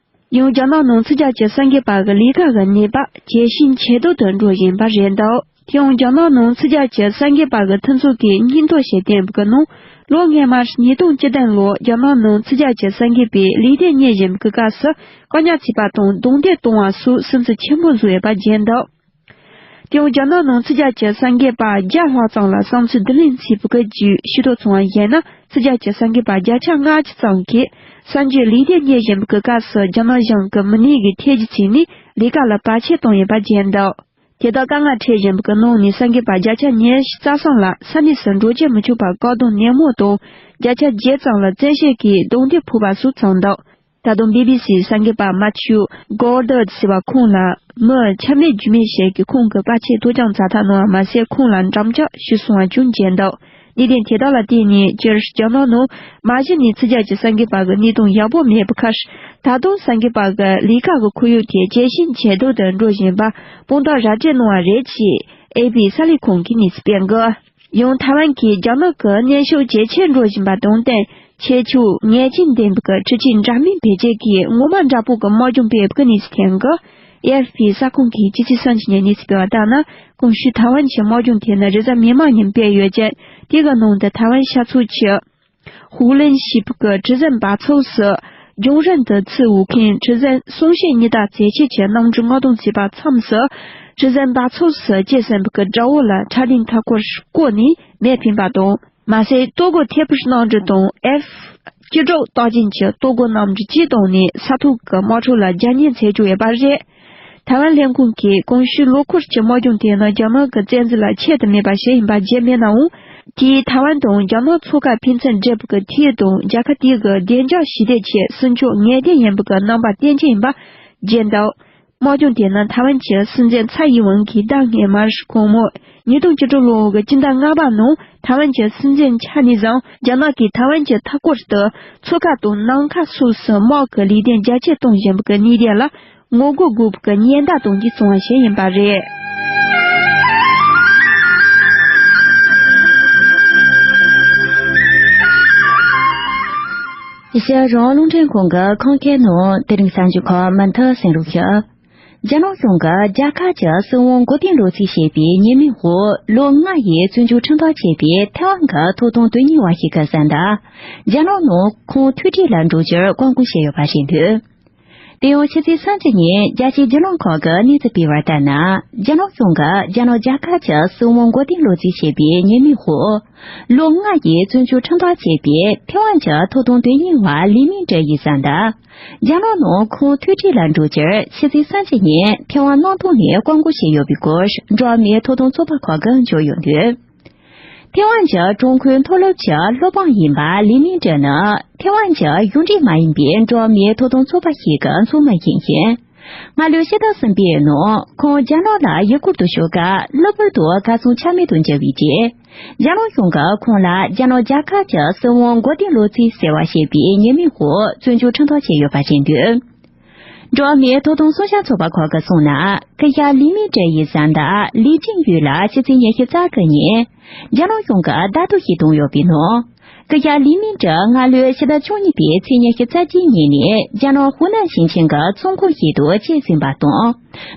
ཡང་རྒྱ་ནག་ནང་ཚིག་ཇ་གྱི་གསར་འགོད་པ་གི་ལས་ཀ་གི་གནས་བབ་ཇེ་ཞན་ཇེ་སྡུག་ཏུ་འགྲོ་བཞིན་པ་རེད་འདུག་དེ་ཡང་རྒྱ་ནག་ནང་ཚིག་ཇ་གྱི་གསར་འགོད་པ་གི་མཐུན་ཚོགས་ཀྱི་སྙན་ཐོ་ཞིག་བཏོན་པའི་ནང་། ལོ་སྔོན་མ་ཉིས་སྟོང་བཅུ་བདུན་ལོར་རྒྱ་ནག་ནང་ཚིག་ཇ་གྱི་གསར་འགོད་པའི་ལས་དོན་གཉེར་བཞིན་པའི་སྐབས་སུ་བཀག་ཉར་བྱས་པ་དང་རྡུང་རྡེག་གཏོང་བ་སོགས་སུན་གཙེར་ཆེན་པོ་བཟོས་ཡོད་པ་བརྗོད་འདུག་དེ་ཡང་རྒྱ་ནག་ནང་ཚིག་ཇ་གྱི་གསར་འགོད་པ་བརྒྱ་ལྷག་ཙམ་ལ་བསམ་ཚུལ་བསྡུ་ལེན་བྱས་པའི་བརྒྱུད་ཤེས་རྟོགས་བྱུང་བར་གཞིགས་ན། ཚིག་ཇ་གྱི་གསར་འགོད་པ་བརྒྱ་ཆ་ལྔ་བཅུ་ཙམ་གྱིས་གསར་འགྱུར་ལས་དོན་གཉེར་བཞིན་པའི་སྐབས་སུ་རྒྱ་ནག་གཞུང་གི་མི་སྣའི་གི་ཐད་ཀྱི་ཚིག་ནས་ལས་ཀ་ལ་བར་ཆད་བཏང་ཡོད་པ་བརྗོད་འདུག་དེ་དག་དཀའ་ངལ་འཕྲད་བཞིན་པའི་ནང་ནས་གསར་འགོད་པ་བརྒྱ་ཆ་ཉི་ཤུ་རྩ་གསུམ་ལ་ས་གནས་སུ་འགྲོ་བསྐྱོད་མི་ཆོག་པར་བཀག་སྡོམ་ནན་མོ་དང་། བརྒྱ་ཆ་བརྒྱད་ཙམ་ལ་བཙན་ཤེད་ཀྱིས་རྡུང་རྡེག་ཕོག་པ་སོགས་བྱུང་འདུག་ད་དུང་བི་བི་སིའི་གསར་འགོད་པ་མ་ཐིའུ་གོར་ཌར་ཟེར་བ་ཁོང་ལ་མི་ཆ་མེད་རྒྱུས་མེད་ཞིག་གིས་ཁོང་གི་པར་ཆས་གཏོར་སྐྱོན་བྱ་ཐབས་གནང་བ་མ་ཟད། ཁོང་ལ་འགྲམ་ལྕག་གཞུས་སོང་བ་ཀྱང་བརྗོད་འདུག་གནད་དོན་དེ་དག་ལ་བརྟེན་ནས་སྤྱིར་རྒྱ་ནག་ནང་མ་གཞི་ནས་ཚིག་ཇ་གྱི་གསར་འགོད་པ་གི་གནས་སྟངས་ཡག་པོ་མེད་པའི་ཁར། ད་དུང་གསར་འགོད་པ་གི་ལས་ཀ་གི་ཁོར་ཡུག་དེ་ཇེ་ཞན་ཇེ་སྡུག་ཏུ་འགྲོ་བཞིན་པ་དཔང་རྟགས་ར་སྤྲོད་གནང་བ་རེད་ཅེས་ཨེ་པི་གསར་ལས་ཁང་གིས་གནས་ཚུལ་སྤེལ་འདུག་ཡང་ཐའེ་ཝན་གྱིས་རྒྱ་ནག་གི་གནོན་ཤུགས་ཇེ་ཆེར་འགྲོ་བཞིན་པ་དང་བསྟུན། ཆེས་ཆེར་ངེས་ཅན་ལྡན་པའི་འཕྲུལ་ཆས་འདྲ་མིན་བེད་སྤྱོད་ཀྱིས་ངོ་མ་འདྲ་པོ་གི་དམག་སྦྱོང་སྤེལ་བའི་གནས་ཚུལ་ཐོན་གི། ཨེ་ཨེཕ་པི་གསར་ཁང་གིས་ཕྱི་ཚེས་སུམ་ཅུ་ཉིན་གནས་ཚུལ་སྤེལ་བ་ལྟར་ན། གོང་ཞུས་ཐའེ་ཝན་གྱི་དམག་སྦྱོང་དེ་ནི་རེས་གཟའ་མིག་དམར་ཉིན་སྤེལ་ཡོད་ཅིང་། དེ་གི་ནང་དུ་ཐའེ་ཝན་ཤར་ཕྱོགས་ཀྱི་ཧུའུ་ལན་ཞེས་པའི་གྲུ་གཟིངས་འབབ་ཚུགས་སུ་རྒྱང་རིང་དུ་འཚོལ་འོས་མཁན་གྲུ་གཟིངས་གསུང་བཤད་གཉིས་ལྟར་རྩེ་ཆེ་ཆེ་གནམ་གྲུ་མངགས་གཏོང་བྱས་པ་མཚམས་སུ། གྲུ་གཟིངས་འབབ་ཚུགས་སུ་སྐྱེལ་ཟིན་པའི་དགྲ་བོ་ལ་ཁྲ་ལིང་མཐའ་སྐོར་བསྐོར་ནས་མེ་འཕེན་པ་དང་། མ་ཟད། ཏོག་གོ་ཐེ་པུ་གནམ་གྲུ་དང་ཨེཕ་བཅུ་དྲུག་རྟགས་ཅན་གྱི་ཏོག་གོ་གནམ་གྲུ་གཅིག་བཏང་ནས་ས་ཐོག་གི་དམག་འཁྲུག་ལ་རྒྱབ་གཉེར་བྱེད་ཀྱི་ཡོད་པ་རེད། ཐའེ་ཝན་ལྷན་ཁང་གིས་གོང་ཞུས་ལོ་འཁོར་གྱི་དམག་སྦྱོང་དེ་ནི་རྒྱ་ནག་གི་བཙན་འཛུལ་ལ་ཆེད་དུ་མེད་པ་ཞིག་ཡིན་པ་བརྗེད་མེད་ནའང་། དེས་ཐའེ་ཝན་དང་རྒྱ་ནག་མཚོ་ཁ་ཕན་ཚུན་འབྲེལ་བའི་ཐད་དང་། རྒྱལ་ཁབ་དེ་གི་བདེ་འཇགས་ཞི་བདེ་ཆེད་ཕྱི་ཕྱོགས་ངེས་གཏན་ཡིན་པའི་རྣམ་པ་བསྟན་ཆེད་ཡིན་པ་བརྗོད་འདུག་དམག་སྦྱོང་དེ་ནི་ཐའེ་ཝན་གྱི་སྲིད་འཛིན་ཚའེ་ཡིན་ཝེན་གྱིས་ཟླ་སྔོན་མར་གོང་མོ་ཉིས་སྟོང་བཅུ་དྲུག་ལོ་གི་སྤྱི་ཟླ་ལྔ་པ་ནང་ཐའེ་ཝན་གྱི་སྲིད་འཛིན་ཆགས་ནས་བཟུང་རྒྱ་ནག་གིས་ཐའེ་ཝན་གྱི་མཐའ་སྐོར་དུ་མཚོ་ཁ་དང་ནམ་མཁའ་སོགས་སུ་དམག་གི་ལས་དོན་རྒྱ་སྐྱེད་གཏོང་བཞིན་པའི་གནས་སྟངས་ལ་ངོ་རྒོལ་དགོས་པའི་ཉེན་བརྡ་གཏོང་རྒྱུའི་རྩོམ་པ་ཞིག་ཡིན་པ་རེད། ཨེ་ཤེ་ཡ་རང་དབང་རླུང་འཕྲིན་ཁང་གི་ཁམས་སྐད་ནང་དེ་རིང་གསར་འགྱུར་ཁག་མུ་མཐུད་གསན་རོགས་ཞུ། རྒྱ་ནག་གཞུང་གིས་རྒྱ་གར་གྱི་སྲིད་དབང་མགོ་རྟིང་སློག་རྩིས་བྱས་པའི་ཉེས་མིང་འོག་ལོ་ལྔ་ཡི་བཙོན་འཇུག་ཁྲིམས་ཐག་བཅད་པའི་ཐའེ་ཝན་གྱི་ཐོབ་ཐང་དོན་གཉེར་བ་ཞིག་གི་བཟའ་ཟླ། རྒྱ་ནག་ནང་ཁོང་ཐུག་འཕྲད་ལ་འགྲོ་རྒྱུར་བཀག་འགོག་བྱས་ཡོད་པ་རེད་འདུག་དེ་ཡང་ཕྱི་ཚེས་སུམ་ཅུ་ཉིན་རྒྱལ་སྤྱིའི་བརྒྱུད་ལམ་ཁག་གིས་གནས་ཚུལ་སྤེལ་བ་ལྟར་ན། རྒྱ་ནག་གཞུང་གིས་རྒྱ་ནག་རྒྱ་གར་གྱི་སྲིད་དབང་མགོ་རྟིང་སློག་རྩིས་བྱས་པའི་ཉེས་མིང་འོག་ལོ་ལྔ་ཡི་བཙོན་འཇུག་ཁྲིམས་ཐག་བཅད་པའི་ཐའེ་ཝན་གྱི་ཐོབ་ཐང་དོན་གཉེར་བ་ལི་མིང་ཀྲེ་ཡི་བཟའ་ཟླ། རྒྱ་ནག་ནང་ཁོང་ཐུག་འཕྲད་ལ་འགྲོ་རྒྱུར་ཕྱི་ཚེས་སུམ་ཅུ་ཉིན་ཐའེ་ཝན་གནམ་ཐང་ནས་བཀག་འགོག་བྱས་ཡོད་པའི་སྐོར་འགྲོ་བ་མིའི་ཐོབ་ཐང་ཚོགས་པ་ཁག་གིས་བརྗོད་ཡོད་འདུག་ཐའེ་ཝན་གྱི་ཀྲུང་གོའི་མཐོ་སློབ་ཀྱི་སློབ་དཔོན་ཡིན་པ་ལི་མིང་ཀྲེ་ནི་ཐའེ་ཝན་གྱི་གཞུང་འབྲེལ་མ་ཡིན་པའི་འགྲོ་བ་མིའི་ཐོབ་ཐང་ཚོགས་པ་ཞིག་གི་ཚོགས་མི་ཡིན་ཞིང་། སྔ་ལོའི་ཕྱི་ཟླ་གསུམ་པའི་ནང་ཁོང་རྒྱ་ནག་ལ་ཡུལ་སྐོར་དུ་ཞུགས་སྐབས་གློ་བུར་དུ་གར་སོང་ཆ་མེད་དུ་གྱུར་བའི་རྗེས། རྒྱ་ནག་གཞུང་གིས་ཁོང་ལ་རྒྱ་ནག་རྒྱལ་ཁབ་ཀྱི་སྲིད་དབང་མགོ་རྟིང་སློག་རྩིས་ཟེར་བ་ཞེས་པའི་ཉེས་མིང་འོག་བཙོན་འཇུག་ཁྲིམས་ཐག་བཅད་ཡོད་པ་རེད་འདུག་འགྲོ་བ་མིའི་ཐོབ་ཐང་སྲུང་སྐྱོབ་ཚོགས་པ་ཁག་གིས་གསུངས་ན། སྐུ་ཞབས་ལི་མིང་ཀྲེ་ཡི་བཟའ་ཟླ་ལི་ཅིན་ཡུས་ལ་ཕྱི་ཚེས་ཉི་ཤུ་རྩ་དགུ་ཉིན། རྒྱ་ནག་གཞུང་གིས་བརྡ་ཐོ་ཞིག་བཏང་ཡོད་པའི་ནང་། སྐུ་ཞབས་ལི་མིང་ཀྲེ་སྔ་ལོའི་ཕྱི་ཟླ་བཅུ་གཉིས་པའི་ཚེས་ཉི་ཤུ་རྩ་གཅིག་ཉིན་ནས་རྒྱ་ནག་ཧུའུ་ནན་ཞིང་ཆེན་གྱི་ཚོང་ཁང་ཞིག་ཏུ་སྐྱེལ་ཟིན་པ་དང་།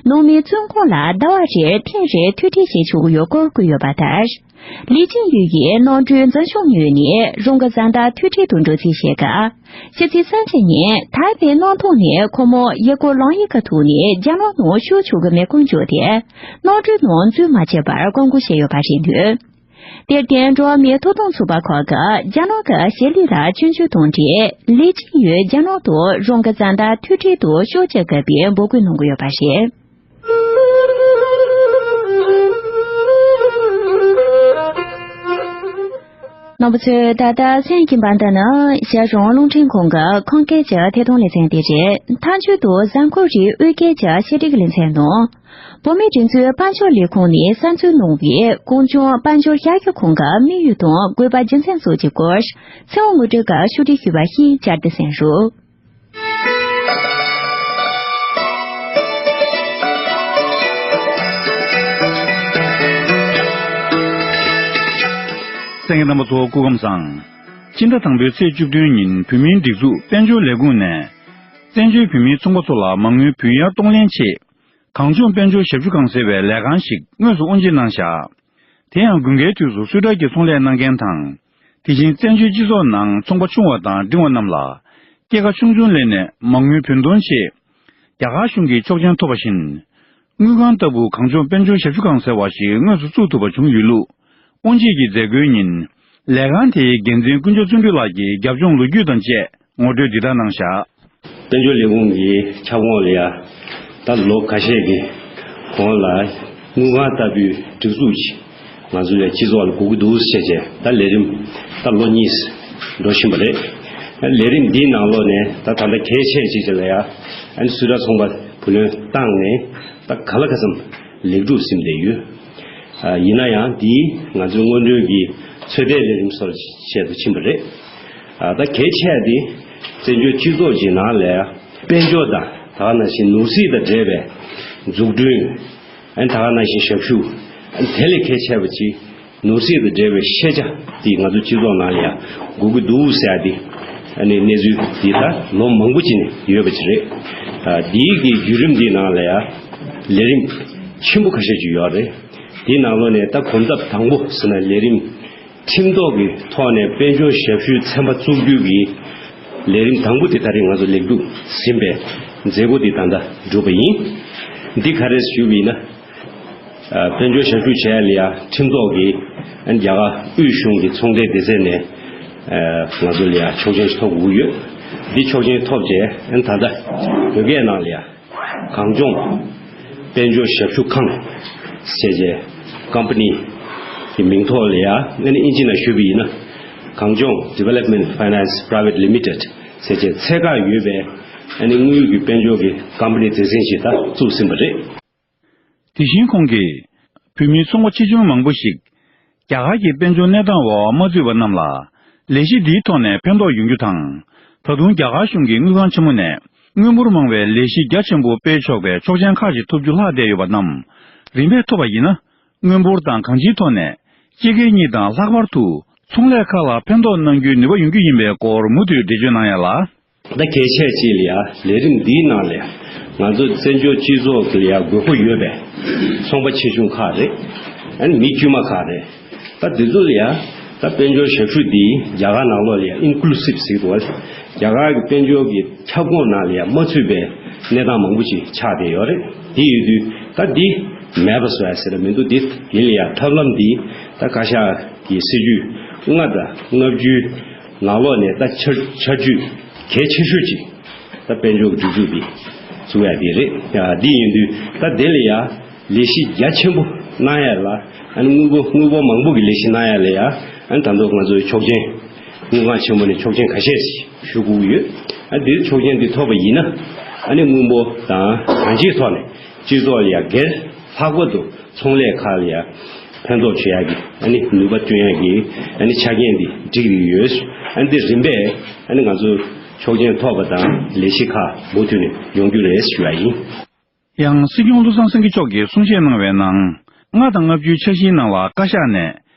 ནང་མིའི་བཙོན་ཁང་ལ་ཟླ་བ་རེར་ཐེངས་རེ་ཐུག་འཕྲད་བྱེད་ཆོག་གི་ཡོད་སྐོར་བཀོད་ཡོད་པ་ལྟར། ལི་ཅིན་ཡུས་ཡིས་གནམ་གྲུའི་འཛིན་བྱང་ཉོས་ནས་རང་གི་བཟའ་ཟླ་ཐུག་འཕྲད་དུ་འགྲོ་རྩིས་བྱས་སྐབས། ཕྱི་ཚེས་སུམ་ཅུ་ཉིན་ཐའེ་པེ་གནམ་ཐང་ནས་ཁོ་མོ་ཡུལ་སྐོར་ལམ་ཡིག་གི་ཐོག་ནས་རྒྱ་ནག་ནང་ཤོར་ཆོག་གི་མེད་སྐོར་བརྗོད་དེ། གནམ་གྲུའི་ནང་འཛུལ་མ་བྱས་པར་བཀག་འགོག་བྱས་ཡོད་པ་རེད་འདུག་དེར་བརྟེན་འགྲོ་བ་མིའི་ཐོབ་ཐང་ཚོགས་པ་ཁག་གིས་རྒྱ་ནག་གི་བྱེད་ལས་ལ་སྐྱོན་བརྗོད་དང་འབྲེལ། ལི་ཅིན་ཡུས་རྒྱ་ནག་ཏུ་རང་གི་བཟའ་ཟླ་ཐུག་འཕྲད་དུ་ཤོག་ཅིག་དགོས་པའི་འབོད་སྐུལ་གནང་གི་ཡོད་པ་རེད། རྣམ་པ་ཚོས་ད་ལྟ་གསན་གྱིན་པ་འདི་ནི་ཤར་རོང་རླུང་འཕྲིན་ཁང་གི་ཁམས་སྐད་ཀྱི་ཐད་གཏོང་ལེ་ཚན་དེ་རེད། མཐའ་མཇུག་ཏུ་གཟའ་འཁོར་རེའི་དབུས་སྐད་ཀྱི་བཤད་སྒྲིག་ལེ་ཚན་ནང་། བོད་མིའི་སྒྲིག་འཛུགས་དཔལ་འབྱོར་ལས་ཁུངས་ནས་གསར་འཛུགས་གནང་བའི་གངས་ལྗོངས་དཔལ་འབྱོར་ཞབས་ཞུ་ཁང་གི་དམིགས་ཡུལ་དང་དགོས་པ་རྒྱུ་མཚན་སོགས་ཀྱི་སྐོར། ཚེ་དབང་དངོས་གྲུབ་ཀྱིས་ཕྱོགས་སྒྲིག་ཞུས་པ་ཞིག་བསྐྱར་ཟློས་གསན་རོགས། གསན་མཁན་རྣམ་པ་ཚོ་སྐུ་ཁམས་བཟང་། སྤྱི་ཟླ་དང་པོའི་ཚེས་བཅུ་བདུན་ཉིན་བོད་མིའི་སྒྲིག་འཛུགས་དཔལ་འབྱོར་ལས་ཁུངས་ནས། བཙན་བྱོལ་བོད་མིའི་ཚོང་པ་ཚོ་ལ་མ་དངུལ་བུན་གཡར་གཏོང་ལེན་ཆེད། གངས་ལྗོངས་དཔལ་འབྱོར་ཞབས་ཞུ་ཁང་ཟེར་བའི་ལས་ཁང་ཞིག་དངོས་སུ་དབུ་འབྱེད་གནང་བཞག་དེ་ཡང་དགུན་ཁའི་དུས་སུ་སུད་ཊར་གྱི་ཚོང་ལས་གནང་མཁན་དང་། དེ་བཞིན་བཙན་བྱོལ་སྤྱི་ཚོགས་ནང་ཚོང་པ་ཆུང་བ་དང་འབྲིང་བ་རྣམས་ལ། སྐྱེད་ཀ་ཆུང་ཆུང་ལེན་ནས་མ་དངུལ་བུན་གཏོང་ཆེད། རྒྱ་གར་གཞུང་གི་ཆོག་མཆན་ཐོབ་པ་བཞིན། དངུལ་ཁང་ལྟ་བུ་གངས་ལྗོངས་དཔལ་འབྱོར་ཞབས་ཞུ་ཁང་ཟེར་བ་ཞིག་དངོས་སུ་བཙུགས་ཐུབ་པ་བྱུང་ཡོད་ལུགས། དབུ་འབྱེད་ཀྱི་མཛད་སྒོའི་ཉིན། ལས་ཁང་དེའི་འགན་འཛིན་དཀོན་མཆོག་བརྩོན་འགྲུས་ལགས་ཀྱིས་རྒྱབ་ལྗོངས་ལོ་རྒྱུས་དང་བཅས་ངོ་སྤྲོད་འདི་ལྟར་གནང་བཞག་དཔལ་འབྱོར་ལས་ཁུངས་ཀྱི་ཁྱབ་ཁོངས་ལ་ཡ། ད་ལོ་ཁ་ཤས་ཀྱི་གོང་ལ་དངུལ་ཁང་ལྟ་བུའི་སྒྲིག་འཛུགས་ཤིག་ང་ཚོ་ལ་སྤྱི་ཚོགས་ལ་དགོས་ཀྱི་འདུག་ཟེར་བྱས་ད་ལས་རིམ་ད་ལོ་གཉིས་འགྲོ་བཞིན་པ་རེད། ལས་རིམ་འདིའི་ནང་ལོགས་ནས་ད་ད་ལྟ་གལ་ཆེ་ཅིག་ཅིག་ལ་ཡ། ཨ་ནི་སུད་ཊར་ཚོང་པ་བུ་ལོན་བཏང་ནས་ད་ག་ལ་ག་ཙམ་ལེགས་གྲུབ་ཟིན་བསྡད་ཡོད། ཨ་ཡིན་ན་ཡང་འདིས་ང་ཚོའི་སྔོན་འགྲོའི་གི་ཚོད་ལྟའི་ལས་རིམ་སོགས་ཆེད་དུ་ཕྱིན་པ་རེད། ཨ་ད་གལ་ཆེ་བ་འདི་བཙན་བྱོལ་སྤྱི་ཚོགས་ཀྱི་ནང་ལ་དཔལ་འབྱོར་དང་ད་ག་ནང་བཞིན་ནོར་སྲིད་དང་འབྲེལ་བའི་འཛུགས་སྐྲུན། ཨ་ནི་ད་ག་ནང་བཞིན་ཞབས་ཞུ། ཨ་ནི་དེ་ལས་གལ་ཆེ་བ་ཅིག་ནོར་སྲིད་དང་འབྲེལ་བའི་ཤེས་བྱ་འདི་ང་ཚོ་སྤྱི་ཚོགས་ནང་ལ་ཡང་དགོས་ཀྱི་འདུག་ཟེར་ཡ་འདི་ཨ་ནི་གནས་ཚུལ་འདི་ད་ལོ་མང་པོ་ཅིག་ནས་ཡོད་པ་ཅིག་རེད། ཨ་འདིའི་གི་བརྒྱུད་རིམ་འདིའི་ནང་ལ་ཡང་ ལས་རིམ་ཆེན་པོ་ཁ་ཤས་ཅིག་ཡོད་རེད། དེའི་ནང་ལོགས་ནས་ད་གོམ་སྟབས་དང་པོ་ཟེར་ན་ལས་རིམ་ཁྲིམས་ཐོག་གི་ཐོག་ནས་དཔལ་འབྱོར་ཞབས་ཞུའི་ཚན་པ་བཙུགས་རྒྱུ་གི་ལས་རིམ་དང་པོ་དེ་ད་རེས་ང་ཚོ་ལེགས་གྲུབ་ཟིན་པའི་མཛད་སྒོ་འདི་ད་ལྟ་གྲུབ་པ་ཡིན། འདི་ག་རེ་ཞུས་པ་ཡིན་ན། ཨ། དཔལ་འབྱོར་ཞབས་ཞུ་བྱེད་ཡ་ལ་ཡ་ཁྲིམས་ཐོག་གི་ཨ་ནི་རྒྱ་གར་དབུས་གཞུང་གི་ཚོང་སྡེ་སྡེ་ཚན་ནས་ཨ་ང་ཚོ་ལ་ཡ་ཆོག་མཆན་ཞིག་ཐོབ་དགོས་ཀྱི་ཡོད། འདི་ཆོག་མཆན་ཐོབ་རྗེས་ཨ་ནི་ད་ལྟ་བོད་སྐད་ནང་ལ་ཡ་གངས་ལྗོངས་དཔལ་འབྱོར་ཞབས་ཞུ་ཁང་ཟེར་བྱས་ཀམ་པ་ནི་གི་མིང་ཐོག་ལ་ཡ་ཨ་ནི་ཨིན་ཇི་ནང་ཞུས་པ་ཡིན་ན། གངས་ལྗོངས་Development Finance Private Limited ཟེར་བྱས་ཚད་བཀག་ཡོད་པའི་ཨ་ནི་དངུལ་གྱི་དཔལ་འབྱོར་གྱི་ཀམ་པ་ནི་སྡེ་ཚན་ཞིག་ད་བཙུགས་ཟིན་པ་རེད། དེ་བཞིན་ཁོང་གིས། བོད་མིའི་ཚོང་པ་ཆེ་ཆུང་མང་པོ་ཞིག་རྒྱ་གར་གྱི་དཔལ་འབྱོར་གནས་སྟངས་འོག་མ་ཚུད་པ་རྣམས་ལ་ལས་གཞི་འདིའི་ཐོག་ནས་ཕན་ཐོགས་ཡོང་རྒྱུ་དང་། ད་དུང་རྒྱ་གར་གཞུང་གི་དངུལ་ཁང་ཆེན་མོ་ནས་དངུལ་འབོར་མང་བའི་ལས་གཞི་རྒྱ་ཆེན་པོ་སྤེལ་ཆོག་པའི་ཆོག་མཆན་ཁག་ཅིག་ཐོབ་རྒྱུ་ལྷག་བསྡད་ཡོད་པ་རྣམས་རིམ་པས་ཐོབ་པ་ཡིན་ན། དངུལ་འབོར་དང་གང་ཅིའི་ཐོག་ནས་སྤྱི་སྒེར་གཉིས་དང་ལྷག་པར་དུ་ཚོང་ལས་ཁག་ལ་ཕན་ཐོགས་གནང་རྒྱུའི་ནུས་པ་ཡོང་རྒྱུ་ཡིན་པའི་སྐོར་མུ་མཐུད་འགྲེལ་བརྗོད་གནང་ཡ་ལ། ད་གལ་ཆེ་ཅིག་ལ་ཡ་ལས་རིམ་འདིའི་ནང་ལ་ཡ་ང་ཚོ་བཙན་བྱོལ་སྤྱི་ཚོགས་ལ་ཡ་དགོས་མཁོ་ཡོད་པའི་ཚོང་པ་ཆེ་ཆུང་ཁག་རེད། ཨ་ནི་མི་དཀྱུས་མ་ཁག་རེད། ད་འདི་ཚོ་ལ་ཡ་ད་དཔལ་འབྱོར་ཞབས་ཞུ་འདི་རྒྱ་གར་ནང་ལོགས་ལ་ཡ་ཨིན་ཀུ་ལུ་སིབ་ཟེར་གྱི་འདུག་བ། རྒྱ་གར་གྱི་དཔལ་འབྱོར་གྱི་ཁྱབ་ཁོངས་ནང་ལ་ཡ་མ་ཚུད་པའི་གནས་སྟངས་མང་པོ་ཅིག་ཆགས་བསྡད་ཡོད་རེད། དེ་ཡོད་དུས་ད་འདི་མེད་པ་བཟོ་ཡ་ཟེར་ན་མི་འདུག་འདི་དེ་ལ་ཡ་ཐབས་ལམ་འདི་ད་བཀའ་ཤག་གི་སྲིད་ཇུས་ལྔ་དང་ལྔ་བཅུའི་ནང་ལོགས་ནས་ད་ཆ་ཆ་རྒྱུས་གལ་ཆེ་ཤོས་ཅིག་ད་དཔལ་འབྱོར་གྱི་སྒྲིག་འཛུགས་འདི་བཙུགས་ཡ་དེ་རེད། ཡ་འདི་ཡིན་དུས་ད་དེ་ལ་ཡ་ལས་གཞི་རྒྱ་ཆེན་པོ་གནང་ཡ་ལ་ཨ་ནི་དངུལ་འབོར་དངུལ་འབོར་མང་པོ་གི་ལས་གཞི་གནང་ཡ་ལ་ཡ་ཨ་ནི་ད་དུང་ང་ཚོའི་ཆོག་མཆན་དངུལ་ཁང་ཆེན་མོ་ནས་ཆོག་མཆན་ཁ་ཤས་ཞུ་དགོས་ཀྱི་ཡོད། ཨ་འདིར་ཆོག་མཆན་འདི་ཐོབ་པ་ཡིན་ན་ཨ་ནི་དངུལ་འབོར་དང་གང་ཅིའི་ཐོག་ནས་སྤྱི་ཚོགས་ལ་ཡ་སྒེར་ལྷག་པར་དུ་ཚོང་ལས་ཁག་ལ་ཡ་ཕན་ཐོགས་བྱེད་ཡག་གི་ཨ་ནི་ནུས་པ་བསྐྲུན་ཡག་གི་ཨ་ནི་ཆ་རྐྱེན་འདི་སྒྲིག་གི་ཡོད། ཨ་ནི་འདི་རིམ་པས་ཨ་ནི་ང་ཚོ་ཆོག་མཆན་ཐོབ་པ་དང་ལས་གཞི་ཁག་མུ་མཐུད་ནས་ཡོང་རྒྱུ་རེད་ཞུ་ཡ་ཡིན། ཡང་སྲིད་སྐྱོང་བློ་བཟང་སེང་གེ་མཆོག་གིས་གསུང་བཤད་གནང་བའི་ནང་། ལྔ་དང་ལྔ་བཅུའི་འཆར་གཞིའི་ནང་ལ་བཀའ་ཤག་ནས།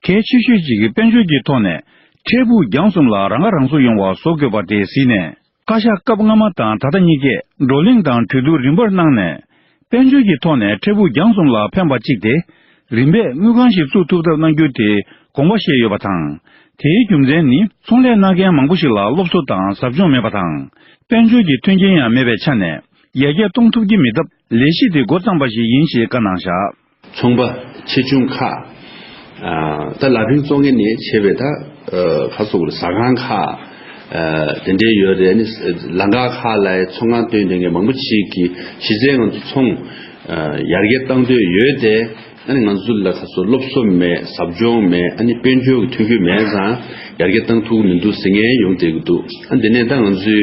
གལ་ཆེ་ཤོས་ཅིག་གི་དཔལ་འབྱོར་གྱི་ཐོག་ནས་འཕྲལ་ཕུགས་རྒྱང་གསུམ་ལ་རང་ཁ་རང་གསོ་ཡོང་བ་བཟོ་དགོས་པ་དེ་གཟིགས་ནས། བཀའ་ཤག་སྐབས་སྔ་མ་དང་ད་ལྟ་གཉིས་ཀས་བགྲོ་གླེང་དང་གྲོས་བསྡུར་རིམ་པར་གནང་ནས། དཔལ་འབྱོར་གྱི་ཐོག་ནས་འཕྲལ་ཕུགས་རྒྱང་གསུམ་ལ་ཕན་པ་གཅིག་སྟེ། རིམ་པས་དངུལ་ཁང་ཞིག་བཙུགས་ཐུབ་ཐབས་གནང་རྒྱུ་དེ་དགོངས་པ་བཞེས་ཡོད་པ་དང་། དེའི་རྒྱུ་མཚན་ནི་ཚོང་ལས་གནང་མཁན་མང་པོ་ཞིག་ལ་སློབ་གསོ་དང་ཟབ་སྦྱོང་མེད་པ་དང་། དཔལ་འབྱོར་གྱི་མཐུན་རྐྱེན་ཡང་མེད་པའི་ཆ་ནས། ཡར་རྒྱས་གཏོང་ཐུབ་ཀྱི་མེད་སྟབས། ལས་གཞི་དེ་འགོ་བརྩམས་པ་ཞིག་ཡིན་ཞེས་བཀའ་གནང་བཞག་ཚོང་པ་ཆེ་ཆུང་ཁག་ཨ་ད་ལ་ཕིང་བཙོང་མཁན་ནས་བྱས་པའི་ད་ཨ་ཁ་སོག་ལ་ཟ་ཁང་ཁག་ཨ་དེ་འདྲའི་ཡོད་རེད། ཨ་ནི་ལམ་ཁ་ཁག་ལ་ཚོང་ཁང་བཏོན་བསྡད་མཁན་མང་པོ་ཞིག་གིས་གཞི་རྩའི་ང་ཚོ་ཚོང་ཨ་ཡར་རྒྱས་བཏང་འདོད་ཡོད་དེ། ཨ་ནི་ང་ཚོ་ལ་ཁ་སོག་སློབ་གསོ་མེད། ཟབ་སྦྱོང་མེད། ཨ་ནི་དཔལ་འབྱོར་གྱི་མཐུན་རྐྱེན་མེད་ཙང་ཡར་རྒྱས་བཏང་ཐུབ་ཀྱི་མི་འདུག་ཟེར་མཁན་ཡོང་བསྡད་ཀྱི་འདུག་ཨ་འདི་ནས་ད་ང་ཚོའི་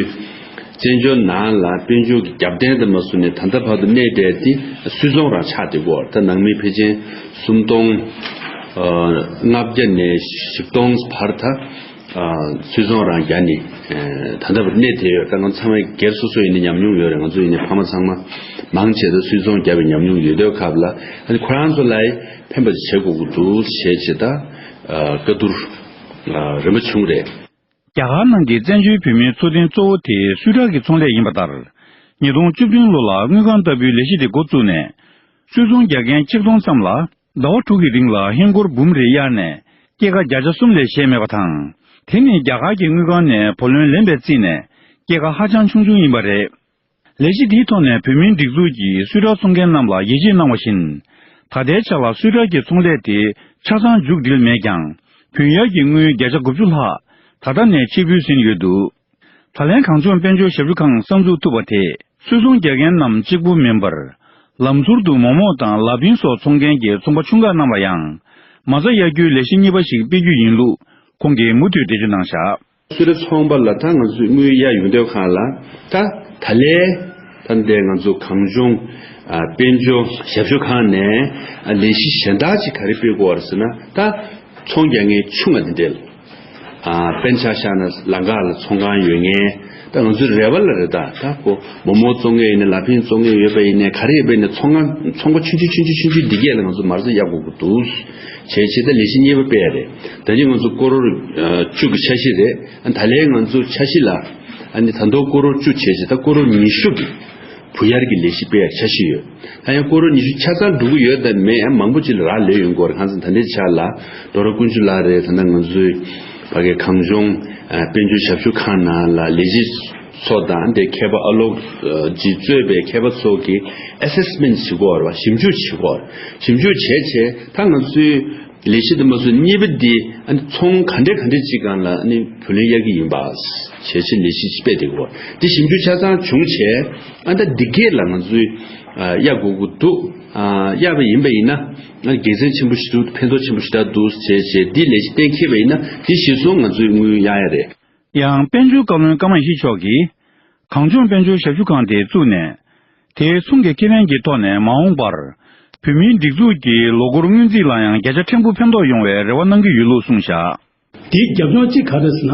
བཙན་བྱོལ་ནང་ལ་དཔལ་འབྱོར་གྱི་རྒྱབ་རྟེན་དུ་མ་བཟུང་ནས་ད་ལྟ་བར་དུ་གནས་བསྡད་དེ་སུད་ཚོང་རང་ཆགས་བསྡད་ཀྱི་ཡོད་རེད། ད་ནང་མི་ཕལ་ཆེར་སུམ་སྟོང་ལྔ་བརྒྱ་ནས་བཞི་སྟོང་བར་ད་སུད་ཚོང་རང་རྒྱབ་ནས་ད་ལྟ་བར་གནས་བསྡད་ཡོད། ད་ང་ཚང་མ་སྒེར་སོ་སོ་ཡིན་ན་ཉམས་མྱོང་ཡོད་རེད། ང་ཚོ་ཡིན་ན་ཕ་མ་ཚང་མ་མང་ཆེ་ད་སུད་ཚོང་བརྒྱབ་པའི་ཉམས་མྱོང་ཡོད་དུས་སྐབས་ལ་ཨ་ནི་ཁོ་རང་ཚོ་ལ་ཕན་པ་ཞིག་བྱེད་དགོས་ཀྱི་འདུག་ཞེས་བྱས་ད་བཀའ་བསྡུར་རིམ་པ་བྱུང་རེད། རྒྱ་གར་ནང་གི་བཙན་བྱོལ་བོད་མིའི་འཚོ་རྟེན་གཙོ་བོ་དེ་སུད་ཊར་གྱི་ཚོང་ལས་ཡིན་པ་ལྟར། ཉིས་སྟོང་བཅུ་བདུན་ལོ་ལ་དངུལ་ཁང་ལྟ་བུའི་ལས་གཞི་དེ་འགོ་བཙུགས་ནས། སུད་ཚོང་རྒྱག་མཁན་ཆིག་སྟོང་ཙམ་ལ་ཟླ་བ་དྲུག་གི་རིང་ལ་ཧིན་སྒོར་འབུམ་རེ་གཡར་ནས་སྐྱེད་ཀ་བརྒྱ་ཆ་གསུམ་ལས་བཞེས་མེད་པ་དང་། དེ་ནི་རྒྱ་གར་གྱི་དངུལ་ཁང་ནས་བུ་ལོན་ལེན་པའི་རྩིས་ནས་སྐྱེད་ཀ་ཧ་ཅང་ཆུང་ཆུང་ཡིན་པ་རེད། ལས་གཞི་འདིའི་ཐོག་ནས་བོད་མིའི་སྒྲིག་འཛུགས་ཀྱིས་སུད་ཊར་བཙོང་མཁན་རྣམས་ལ་ཡིད་ཆེས་གནང་བ་བཞིན། ད་ལྟའི་ཆ་ལ་སུད་ཊར་གྱི་ཚོང་ལས་དེ་ཆ་ཚང་མཇུག་སྒྲིལ་མེད་ཀྱང་། བུན་གཡར་གྱི་དངུལ་བརྒྱ་ཆ་དགུ་བཅུ་ལྷག་ད་ལྟ་ནས་ཕྱིར་འབུལ་ཟིན་ཡོད་འདུག་ད་ལན་གངས་ལྗོངས་དཔལ་འབྱོར་ཞབས་ཞུ་ཁང་གསར་འཛུགས་ཐུབ་པ་དེས་སུད་ཚོང་རྒྱག་མཁན་རྣམས་གཅིག་པུ་མིན་པར། ལམ་ཟུར་དུ་མོག་མོག་དང་ལ་ཕིང་སོགས་འཚོང་མཁན་གྱི་ཚོང་པ་ཆུང་ཁག་རྣམས་ལ་ཡང་མ་རྩ་གཡར་རྒྱུའི་ལས་གཞི་གཉིས་པ་ཞིག་སྤེལ་རྒྱུ་ཡིན་ལུགས་ཁོང་གིས་མུ་མཐུད་འགྲེལ་བརྗོད་གནང་བཞག་སུད་ཊར་ཚོང་པ་ལ་ད་ང་ཚོས་དངུལ་གཡར་ཡོང་དུས་སྒང་ལ་ད་ད་ལན་ད་འདི་ང་ཚོ་གངས་ལྗོངས་ཨ་དཔལ་འབྱོར་ཞབས་ཞུ་ཁང་ནས་ཨ་ལས་གཞི་གཞན་དག་ཅིག་ག་རེ་སྤེལ་དགོས་རེད་ཟེར་ན། ད་ཚོང་རྒྱག་མཁན་ཆུང་བ་འདི་འདྲ་ལ་ཨ་དཔེར་ན་ཆ་བཞག་ན་ལམ་ཁ་ལ་ཚོང་ཁང་ཡོད་མཁན། ད་ང་ཚོའི་རེ་བ་ལ་རེད། ད་ད་ཁོ་མོག་མོག་བཙོང་མཁན་ཡིན་ན། ལ་ཕིང་བཙོང་མཁན་ཡོད་པ་ཡིན་ནའི། ག་རེ་ཡོད་པ་ཡིན་ནའི། ཚོང་ཁང་ཚོང་པ་ཆུང་ཆུང་ཆུང་ཆུང་ཆུང་ཆུང་འདི་གས་ལ་ང་ཚོ་མ་རྩ་གཡར་དགོས་ཀྱི་འདུག་བྱས་བྱས་ད་ལས་གཞི་གཉིས་པ་སྤེལ་ཡ་རེད། ད་ནི་ང་ཚོ་ཀོ་རོར་ཨ་བཅུ་གི་འཆར་གཞི་རེད། ཨ་ད་ལན་ང་ཚོ་འཆར་གཞི་ལ་ཨ་ནི་ད་དུང་ཀོ་རོར་བཅུ་བྱས་བྱས་ད་ཀོ་རོར་ཉི་ཤུ་གི་ གུ་ཡར་གྱི་ལས་གཞི་སྤེལ་ཡ་འཆར་གཞི་ཡོད། ད་ཡང་སྐོར་ར་ཉི་ཤུ་ཆ་ཚང་འགྲོ་གི་ཡོད་དམ་མེད་མང་པོ་ཅིག་ལ་རག་ལས་ཡོང་གི་ཡོད་རེད། གང་ཟེར་ད་ལྟའི་ཆ་ལ་ཌོག་ཊར་ཀུན་སྤྱོད་ལགས་རེད། ད་ལྟ་ང་ཚོའི་ཕ་གའི་གངས་ལྗོངས་དཔལ་འབྱོར་ཞབས་ཞུ་ཁང་ནང་ལ་ལས་བྱེད་ཚོ་དང་དེ་མཁས་པ་ཨ་ལོག་ཅིག་གཙོས་པའི་མཁས་པ་ཚོ་གིས་ཨེ་སེ་སི་མེན་ཊི་བྱེད་ཀྱི་ཡོད་རེད་བ། ཞིབ་འཇུག་བྱེད་ཀྱི་ཡོད་རེད། ཞིབ་འཇུག་བྱས་བྱས་ད་ང་ཚོའི་ལས་གཞི་དེ་མ་སུ་གཉིས་པ་འདི་ཨ་ནི་ཚོང་ག་འདྲས་ག་འདྲས་ཅིག་སྒང་ལ་ཨ་ནི་བུ་ལོན་གཡར་གྱི་ཡིན་པ་བྱས་བྱས་ལས་གཞི་སྤེལ་བསྡད་ཀྱི་ཡོད་རེད། འདི་ཞིབ་འཇུག་ཆ་ཚང་བྱུང་བྱས་ཨ་ད་འདི་གས་ལ་ང་ཚོའི་གཡར་དགོས་ཀྱི་འདུག་གཡར་བ་ཡིན་པ་ཡིན་ན་དགེ་མཚན་ཆེན་པོ་ཞིག་འདུག་ཕན་ཐོགས་ཆེན་པོ་ཞིག་ད་འདུག་བྱས་བྱས་འདི་ལས་གཞི་གཏན་འཁེལ་བ་ཡིན་ན་འདི་གཞི་བཟུང་ང་ཚོའི་དངུལ་གཡར་ཡ་རེད། ཡང་དཔལ་འབྱོར་བཀའ་བློན་ཀརྨ་ཡེ་ཤེས་མཆོག་གིས། གངས་ལྗོངས་དཔལ་འབྱོར་ཞབས་ཞུ་ཁང་དེ་བཙུགས་ནས། དེའི་ཚོང་གི་ཁེ་ཕན་གྱི་ཐོག་ནས་མ་འོངས་པར། བོད་མིའི་སྒྲིག་འཛུགས་ཀྱི་ལོ་འཁོར་སྔོན་རྩིས་ལ་ཡང་བརྒྱ་ཆ་ཕྲན་བུ་ཕན་ཐོགས་ཡོང་བའི་རེ་བ་གནང་གི་ཡོད་ལུགས་གསུངས་བཞག་དེའི་རྒྱབ་ལྗོངས་གཅིག་ག་རེ་ཟེར་ན།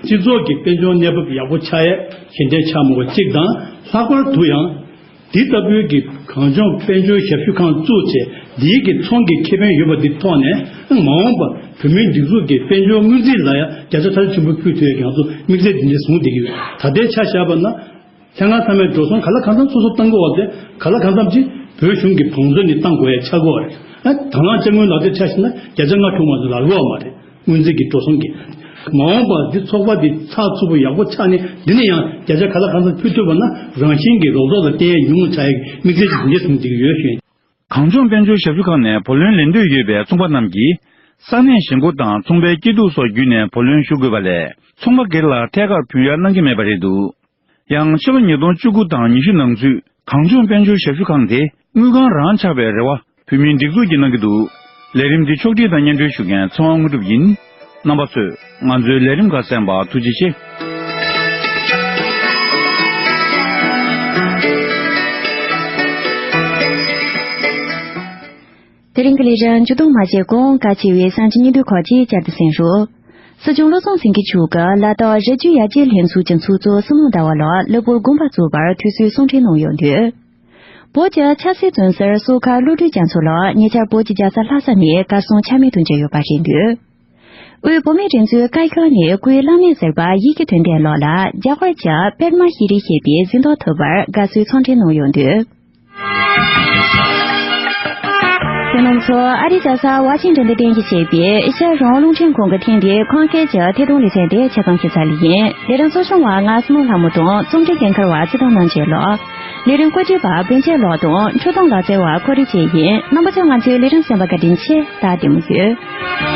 སྤྱི་ཚོགས་ཀྱི་དཔལ་འབྱོར་གནས་བབ་ཡག་པོ་ཆགས་ཡས་གཞི་རྟེན་ཆགས་མི་དགོས་གཅིག་དང་། ལྷག་པར་དུ་ཡང་། འདི་ལྟ་བུའི་གི་གངས་ལྗོངས་དཔལ་འབྱོར་ཞབས་ཞུ་ཁང་བཙུགས་བྱས་འདིའི་གི་ཚོང་གི་ཁེ་ཕན་ཡོད་པ་འདི་ཐོག་ནས་མ་འོངས་པ་བོད་མིའི་སྒྲིག་འཛུགས་ཀྱི་དཔལ་འབྱོར་སྔོན་རྩིས་ལ་ཡང་བརྒྱ་ཆ་ཁ་ཤས་ཆེན་པོ་ཕུལ་ཐུབ་ཡས་ཀྱང་ཚོ་དམིགས་བསལ་འདི་འདྲ་བཟུང་བསྡད་ཀྱི་ཡོད། ད་ལྟའི་ཆ་བཞག་པ་ན། ལྷན་ཁང་ཚང་མས་འགྲོ་སོང་ག་ལ་གང་འཚམ་སོ་སོ་བཏང་དགོས་པ་དེ་ག་ལ་གང་འཚམ་ཅིག་བོད་གཞུང་གི་བང་མཛོད་ནས་བཏང་དགོས་ཡ་ཆགས་ཀྱི་ཡོད་རེད། ཨ་དང་བླངས་དཔྱ་དངུལ་ནང་དེ་ཆ་བཞག་ན་བརྒྱ་ཆ་ལྔ་དྲུག་མ་གཏོགས་རག་གི་ཡོད་མ་རེད། སྔོན་རྩིས་ཀྱི་འགྲོ་སོང་གི། མ་འོངས་པར་འདི་ཚོགས་པ་འདི་ཚགས་ཚུད་པོ་ཡག་པོ་ཆགས་ནས་འདི་ནས་ཡང་བརྒྱ་ཆ་ག་ལ་གང་འཚམ་ཕུལ་ཐུབ་པ་ན་རང་བཞིན་གྱི་རོགས་ཚོགས་ལ་བརྟེན་ཡ་ཉུང་ངུ་ཆགས་ཡ་གི་དམིགས་བསལ་གྱི་འདི་འདྲ་བཟུང་བསྡད་ཀྱི་ཡོད་ཞུ་ཡིན། གངས་ལྗོངས་དཔལ་འབྱོར་ཞབས་ཞུ་ཁང་ནས་བུ་ལོན་ལེན་འདོད་ཡོད་པའི་ཚོང་པ་རྣམས་ཀྱིས་ས་གནས་གཞན་སྒོ་དང་ཚོང་པའི་སྐྱིད་སྡུག་སོགས་བརྒྱུད་ནས་བུ་ལོན་ཞུ་དགོས་པ་ལས་ཚོང་པ་སྒེར་ལ་ཐད་ཀར་ཕུལ་ཡ་གནང་གི་མེད་པ་རེད་འདུག་ཡང་ཕྱི་ལོ་ཉིས་སྟོང་བཅུ་དགུ་དང་ཉི་ཤུ་ནང་ཚུད་གངས་ལྗོངས་དཔལ་འབྱོར་ཞབས་ཞུ་ཁང་དེ་དངུལ་ཁང་རང་ཆགས་པའི་རེ་བ་བོད་མིའི་སྒྲིག་འཛུགས་ཀྱིས་གནང་གི་འདུག་ལས་རིམ་འདི་ཕྱོགས་སྒྲིག་དང་སྙན་སྒྲོན་ཞུ་མཁན་ཚེ་དབང་དངོས་གྲུབ་ཡིན། རྣམ་པ་ཚོས་ང་ཚོའི་ལས་རིམ་ཁག་གསན་པར་ཐུགས་རྗེ་ཆེ། དེ་རིང་གི་ལས་རིམ་མཇུག་བསྡོམས་མ་བྱས་གོང་གལ་ཆེ་བའི་གསར་འགྱུར་སྙིང་བསྡུས་ཁག་ཅིག་བསྐྱར་དུ་གསན་རོགས། སྲིད་སྐྱོང་བློ་བཟང་སེང་གེ་མཆོག་གིས་ལ་དྭགས་རི་རྒྱུད་ཡར་རྒྱས་ལྷན་ཚོགས་ཀྱི་ཚོགས་གཙོ་བསོད་ནམས་ཟླ་བ་ལགས་གློ་བུར་དགོངས་པ་རྫོགས་པར་དུས་ཚོད་གསུང་འཕྲིན་གནང་ཡོད་འདུག་བོད་ཀྱི་ཆབ་སྲིད་བཙོན་ཟུར་ཟུར་མཁར་བློ་གྲོས་རྒྱ་མཚོ་ལགས་ཉེ་ཆར་བོད་ཀྱི་རྒྱལ་ས་ལྷ་ས་ནས་གར་སོང་ཆ་མེད་དུ་གྱུར་ཡོད་པ་རེད་འདུག་དབུས་བོད་མིའི་སྒྲིག་འཛུགས་བཀའ་ཤག་ནས་སྐུའི་བླ་མའི་ཟུར་པ་ཡིད་ཀྱི་དོན་ལྡན་ལགས་ལ་རྒྱ་གར་གྱི་པདྨ་ཤྲི་རི་ཞེས་པའི་གཟེངས་རྟགས་ཐོབ་པར་དགའ་བསུའི་ཚོགས་འདུ་གནང་ཡོད་འདུག་དེ་རྣམས་ཚོ་ཨ་རིའི་རྒྱལ་ས་ཝ་ཤིང་ཊོན་དུ་རྟེན་གཞི་བྱས་པའི་ཨེ་ཤ་ཡ་རང་དབང་རླུང་འཕྲིན་ཁང་གི་ཐེངས་འདིའི་ཁམས་སྐད་ཀྱི་ཐད་གཏོང་ལེ་ཚན་དེ་ཆ་ཚང་ཞིག་ཚར་ལེ་ཡིན། ལས་རིམ་གཙོ་སྐྱོང་བ་ང་སྲིད་མོ་ལྷ་མོ་དང་རྩོམ་སྒྲིག་འགན་འཁུར་བ་ཚེ་དང་རྣམ་རྒྱལ་ལགས། ལས་རིམ་བཀོད་སྒྲིག་པ་བོན་ཆེ་ལགས་དང་འཕྲོ་དང་ལག་རྩལ་བ་ཁོ་རི་ཅེ་ཡིན། རྣམ་པ་ཚོས་ང་ཚོའི་ལས་རིམ་གསན་པར་བཀའ་དྲིན་ཆེ། ད་བདེ་མོ་ཡོད།